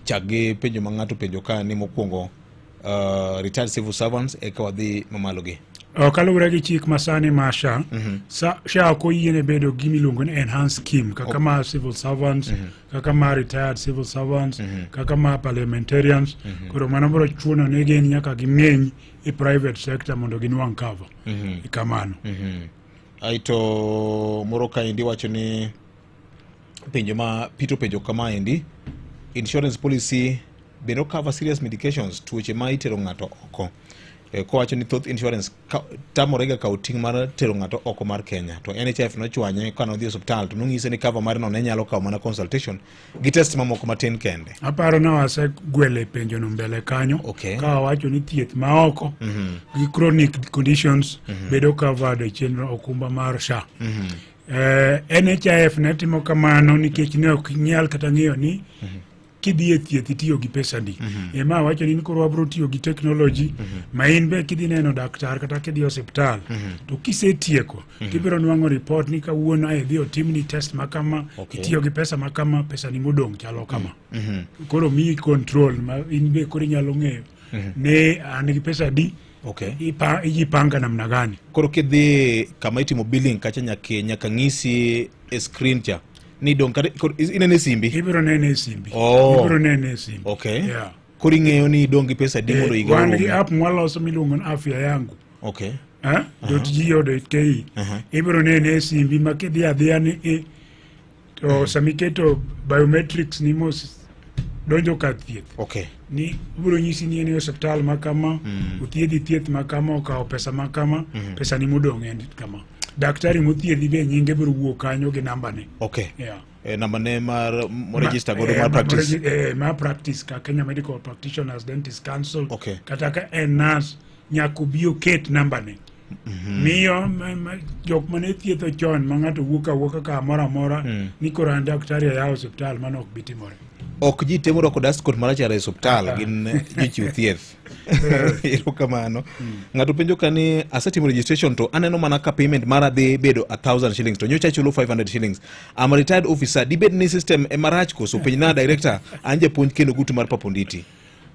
Chak gi penjo ma ng'ato penjo ka ni mokwongo, retired civil servants, eka wadhi mamalo gi. Kaluwore gi chik masani ma SHA, SHA ok oyiene bedo gi gimiluongo ni enhanced scheme kaka ma civil servants, kaka ma retired civil servants, kaka ma parliamentarians. Koro mano biro chuno ni gin nyaka ging'eny e private sector mondo ginwang' cover. Kamano. Aito moro kaendi wacho ni penjo ma Peter penjo kamaendi, insurance policy bende cover serious medications, tuoche ma itero ng'ato oko? Kowacho ni thoth insurance tamorega kawo ting' mar tero ng'ato oko mar Kenya, to NHIF nochwanye kane odhi e osiptal to nonyise ni cover mare no ne nyalo kawo mana consultation gi test mamoko matin kende. Aparo na wasegwele penjono mbele kanyo ka wawacho ni thieth ma oko gi chronic conditions bedo covered e chenro okumba mar SHA. NHIF ne timo kamano nikech ne ok nyal kata ng'eyo ni kidhi e thieth itiyo gi pesa di. Ema awacho ni koro wabiro tiyo gi technology ma in be kidhi neno daktar kata kidhi e osiptal to kisetieko tibiro nwang'o report ni kawuono ae dhi otimni test ma kama, itiyo gi pesa ma kama, pesa ni modong' chalo kama. Koro miyi control ma in be koro inyalo ng'eyo ni an gi pesa di, ijipanga namna gani. Koro kidhi kama itimo billing kacha nyaka ng'isi e screen cha ni dong' kata koro inene e simbi. Ibiro nene e simbi. Ibiro nene e simbi. Yeah. Koro ing'eyo ni idong' gi pesa adi mondo higa Wan gi orum. app mwaloso miluongo ni Afya Yangu. Eh? .go.ke. Ibiro nene e simbi ma kidhi adhiya ni i to samiketo biometrics ni mos donjo kar thieth. Ni ibiro nyisi ni en e osiptal ma kama, othiedhi thieth ma kama, okawo pesa ma kama, pesa ni modong' en kama. Daktari mothiedhi be nyinge biro wuok kanyo gi namba ne. Yeah. Namba ne mar register godo mar practice. Ma practice ka Kenya Medical Practitioners Dentist Council. Kata ka en nurse nyaka obi oket namba ne. Miyo jok mane thietho chon ma ng'ato wuok awuoka kamoro amora ni koro an daktari ayawo osiptal, mano ok bi timore. Ok ji temo rwako dust coat marachar e osiptal, gin jochiw thieth. Erokamano. Ng'ato penjo ka ni asetimo registration to aneno mana ka payment mara dhi bedo 1000 shillings to nyocha achulo 500 shillings. I'm a retired officer. Dibed ni system ema rach koso? Penj na director, an japuonj kendo gutu mar Paponditi.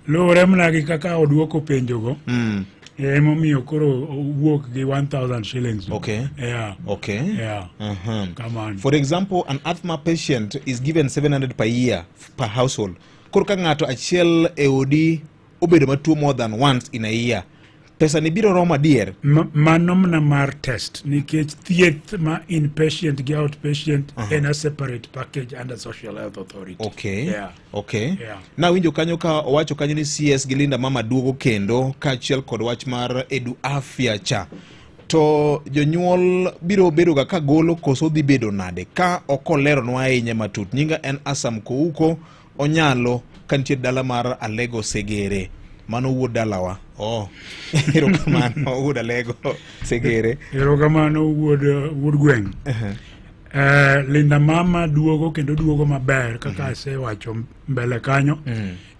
Luwore mana gi kaka oduoko penjogo. Emomiyo koro owuok gi 1000 shillings. Yeah. Yeah. Kamano. For example, an asthma patient is given 700 per year per household. Koro ka ng'ato achiel e odi obedo matuo more than once in a year, pesa Pesa ni biro romo adier? Mano mana mar test nikech thieth ma inpatient gi outpatient en a separate package under Social Health Authority. Okay. Yeah. Okay. Yeah. Nawinjo kanyo ka owacho kanyo ni CS gi Linda Mama duogo kendo kaachiel kod wach mar Edu Afya cha. To jonyuol biro bedo ga ka golo koso dhi bedo nade ka ok oleronwa ahinya matut. Nyinga en Asam Kouko Onyalo ka nitie dala mar Alego Segere. Mano wuod dalawa. Oh. Erokamano wuod Alego Segere. Erokamano wuod gweng'. Linda Mama duogo kendo duogo maber kaka asewacho mbele kanyo.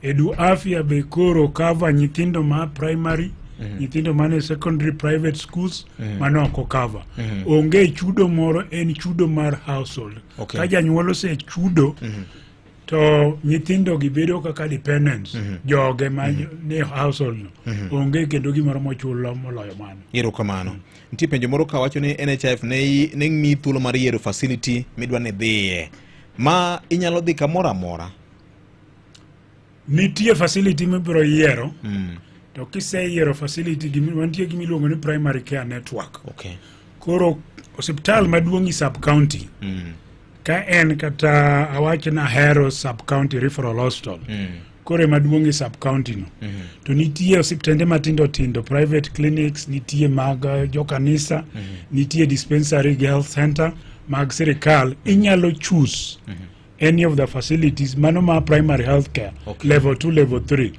Edu Afya be koro cover nyithindo ma primary, nyithindo mane secondary private schools mano ok cover. Onge chudo moro, en chudo mar household. Ka janyuol osechudo to nyithindo gi bedo kaka dependents, joge ma ni household no. Onge kendo gimoro mochulo moloyo mano. Erokamano. Nitie penjo moro ka wacho ni NHIF ne miyi thuolo mar yiero facility midwa ni dhiye. Ma inyalo dhi kamoro amora. Nitie facility mibiro yiero. To kiseyiero facility, wantie gi miluongo ni primary care network. Koro osiptal maduong' i sub county ka en kata awach na Ahero sub county referral hospital, koro ema duong' i sub county no. To nitie osiptende matindo tindo, private clinics, nitie mag jokanisa, nitie dispensary gi health center mag sirikal. Inyalo choose any of the facilities, mano ma primary health care. Level 2, level 3.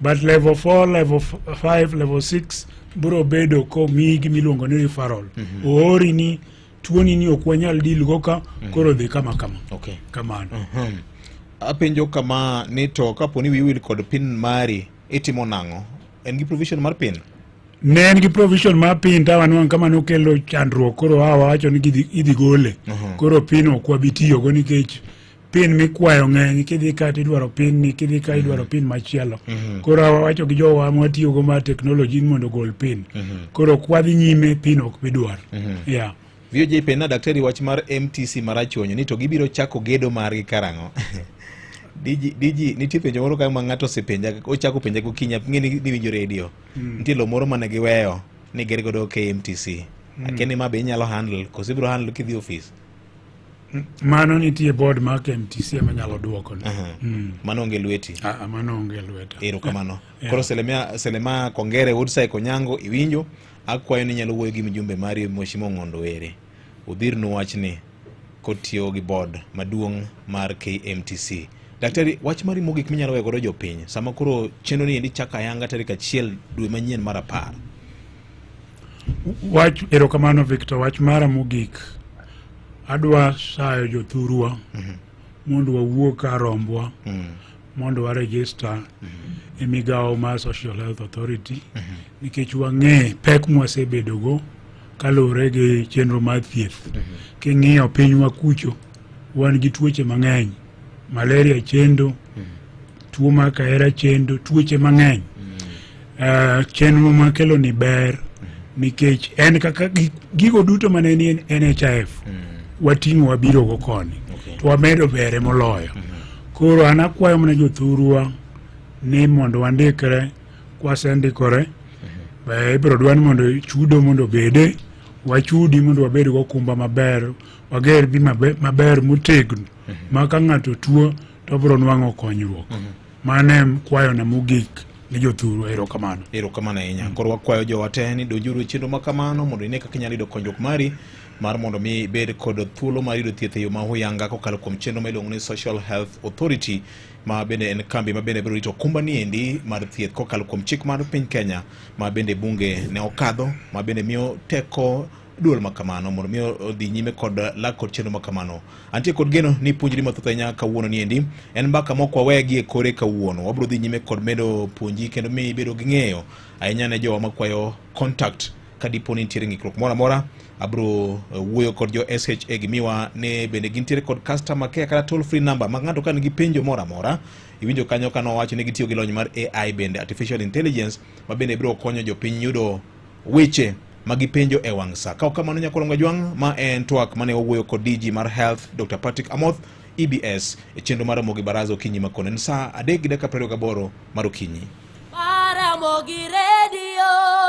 But level 4, level 5, level 6 biro bedo komiyi gimiluongo ni referral. Oori ni tuoni ni ok wanyal deal go ka, koro dhi kama kama. Kamano. Apenjo kama ni to kapo ni wiyi wil kod pin mari itimo nang'o? En gi provision mar pin? Ne en gi provision mar pin, ta wanwang' kama nokelo chandruok, koro a wawacho ni idhi gole. Koro pin ok wabi tiyogo nikech pin mikwayo ng'eny, kidhi ka tidwaro pin ni, kidhi ka idwaro pin machielo. Koro wawacho gi jowa mwatiyogo mar technology ni mondo ogol pin. Koro ok wadhi nyime, pin ok bidwar. Yeah. VOJ penna daktari wach mar MTC Marachuonyo ni to gibiro chako gedo margi karang'o? DG, DG nitie penjo moro ka ma ng'ato osepenja, ochako penja gokinyi, ng'e ni niwinjo redio. Nitie lowo moro mane giweyo ni ger godo KMTC. Akia ni ma be inyalo handle koso ibiro handle kidhi ofis. Mano nitie board mar KMTC ema nyalo duoko. Mano onge lweti. Ah, mano onge lweta. Erokamano. Yeah. Koro Selemea, Selema Kongere wuod Saiko Nyango iwinjo, akwayo ni inyalo wuoyo gi mjumbe mari Mheshimiwa Ong'ondo Were. Udhirnu wachni kotiyo gi board maduong' mar KMTC. Daktari, wach mari mogik minyalo weyo godo jopiny sama koro chenro ni endi chako ayanga tarik 1 dwe manyien mar 10. Wach erokamano Victor, wach mara mogik adwa sayo jothurwa mondo wawuo ka rombwa mondo wa register e migawo mar Social Health Authority nikech wang'e pek mwasebedogo kaluwore gi chenro mar thieth. King'iyo pinywa kucho, wan gi tuoche mang'eny, malaria chendo, tuo mar kahera chendo, tuoche mang'eny. Chenro makelo ni ber nikech en kaka gigo duto mane ni NHIF wating'o wabiro go koni to wamedo bere moloyo. Koro an akwayo mana jothurwa ni mondo wandikre, kwasendikore ibiro dwa ni mondo chudo mondo obede, wachudi mondo wabed go okumba maber, wager bima maber motegno ma ka ng'ato tuo to obiro nwang'o konyruok. Mano e kwayona mogik ne jothurwa. Erokamano. Erokamano ahinya. Koro wakwayo jowa te ni donjuru e chenro ma kamano mondo ine kaka inyalo yudo konyruok mari mar mondo mi ibed kod thuolo mar yudo thieth e yo ma huyanga kokalo kuom chenro ma iluongo ni Social Health Authority, ma bende en kambi ma bende biro rito okumba ni endi mar thieth kokalo kuom chik mar piny Kenya ma bende bunge ne okadho, ma bende miyo teko duol ma kamano mondo mi odhi nyime kod lak kod chenro ma kamano. Antie kod geno ni puonjri mathoth ahinya kawuono ni endi. En mbaka mok wawe gi e kore kawuono. Wabiro dhi nyime kod medo puonji kendo mi ibedo gi ng'eyo ahinya ne jowa makwayo contact ka dipo ni nitiere ng'ikruok moro amora. Abiro wuoyo kod jo SHA gimiwa ni bende gintiere kod customer care kata toll free number ma ng'ato ka nigi penjo moro amora. Iwinjo kanyo ka nowacho ni gitiyo gi lony mar AI bende artificial intelligence ma bende biro konyo jopiny yudo weche ma gipenjo e wang' sa. Ka ok kamano nyakwar Jwang' ma en twak mane wawuoyo kod DG mar Health Dr. Patrick Amoth EBS e chenro mar Ramogi Baraza okinyi ma kono en saa 3:28 mar okinyi. Ramogi Radio.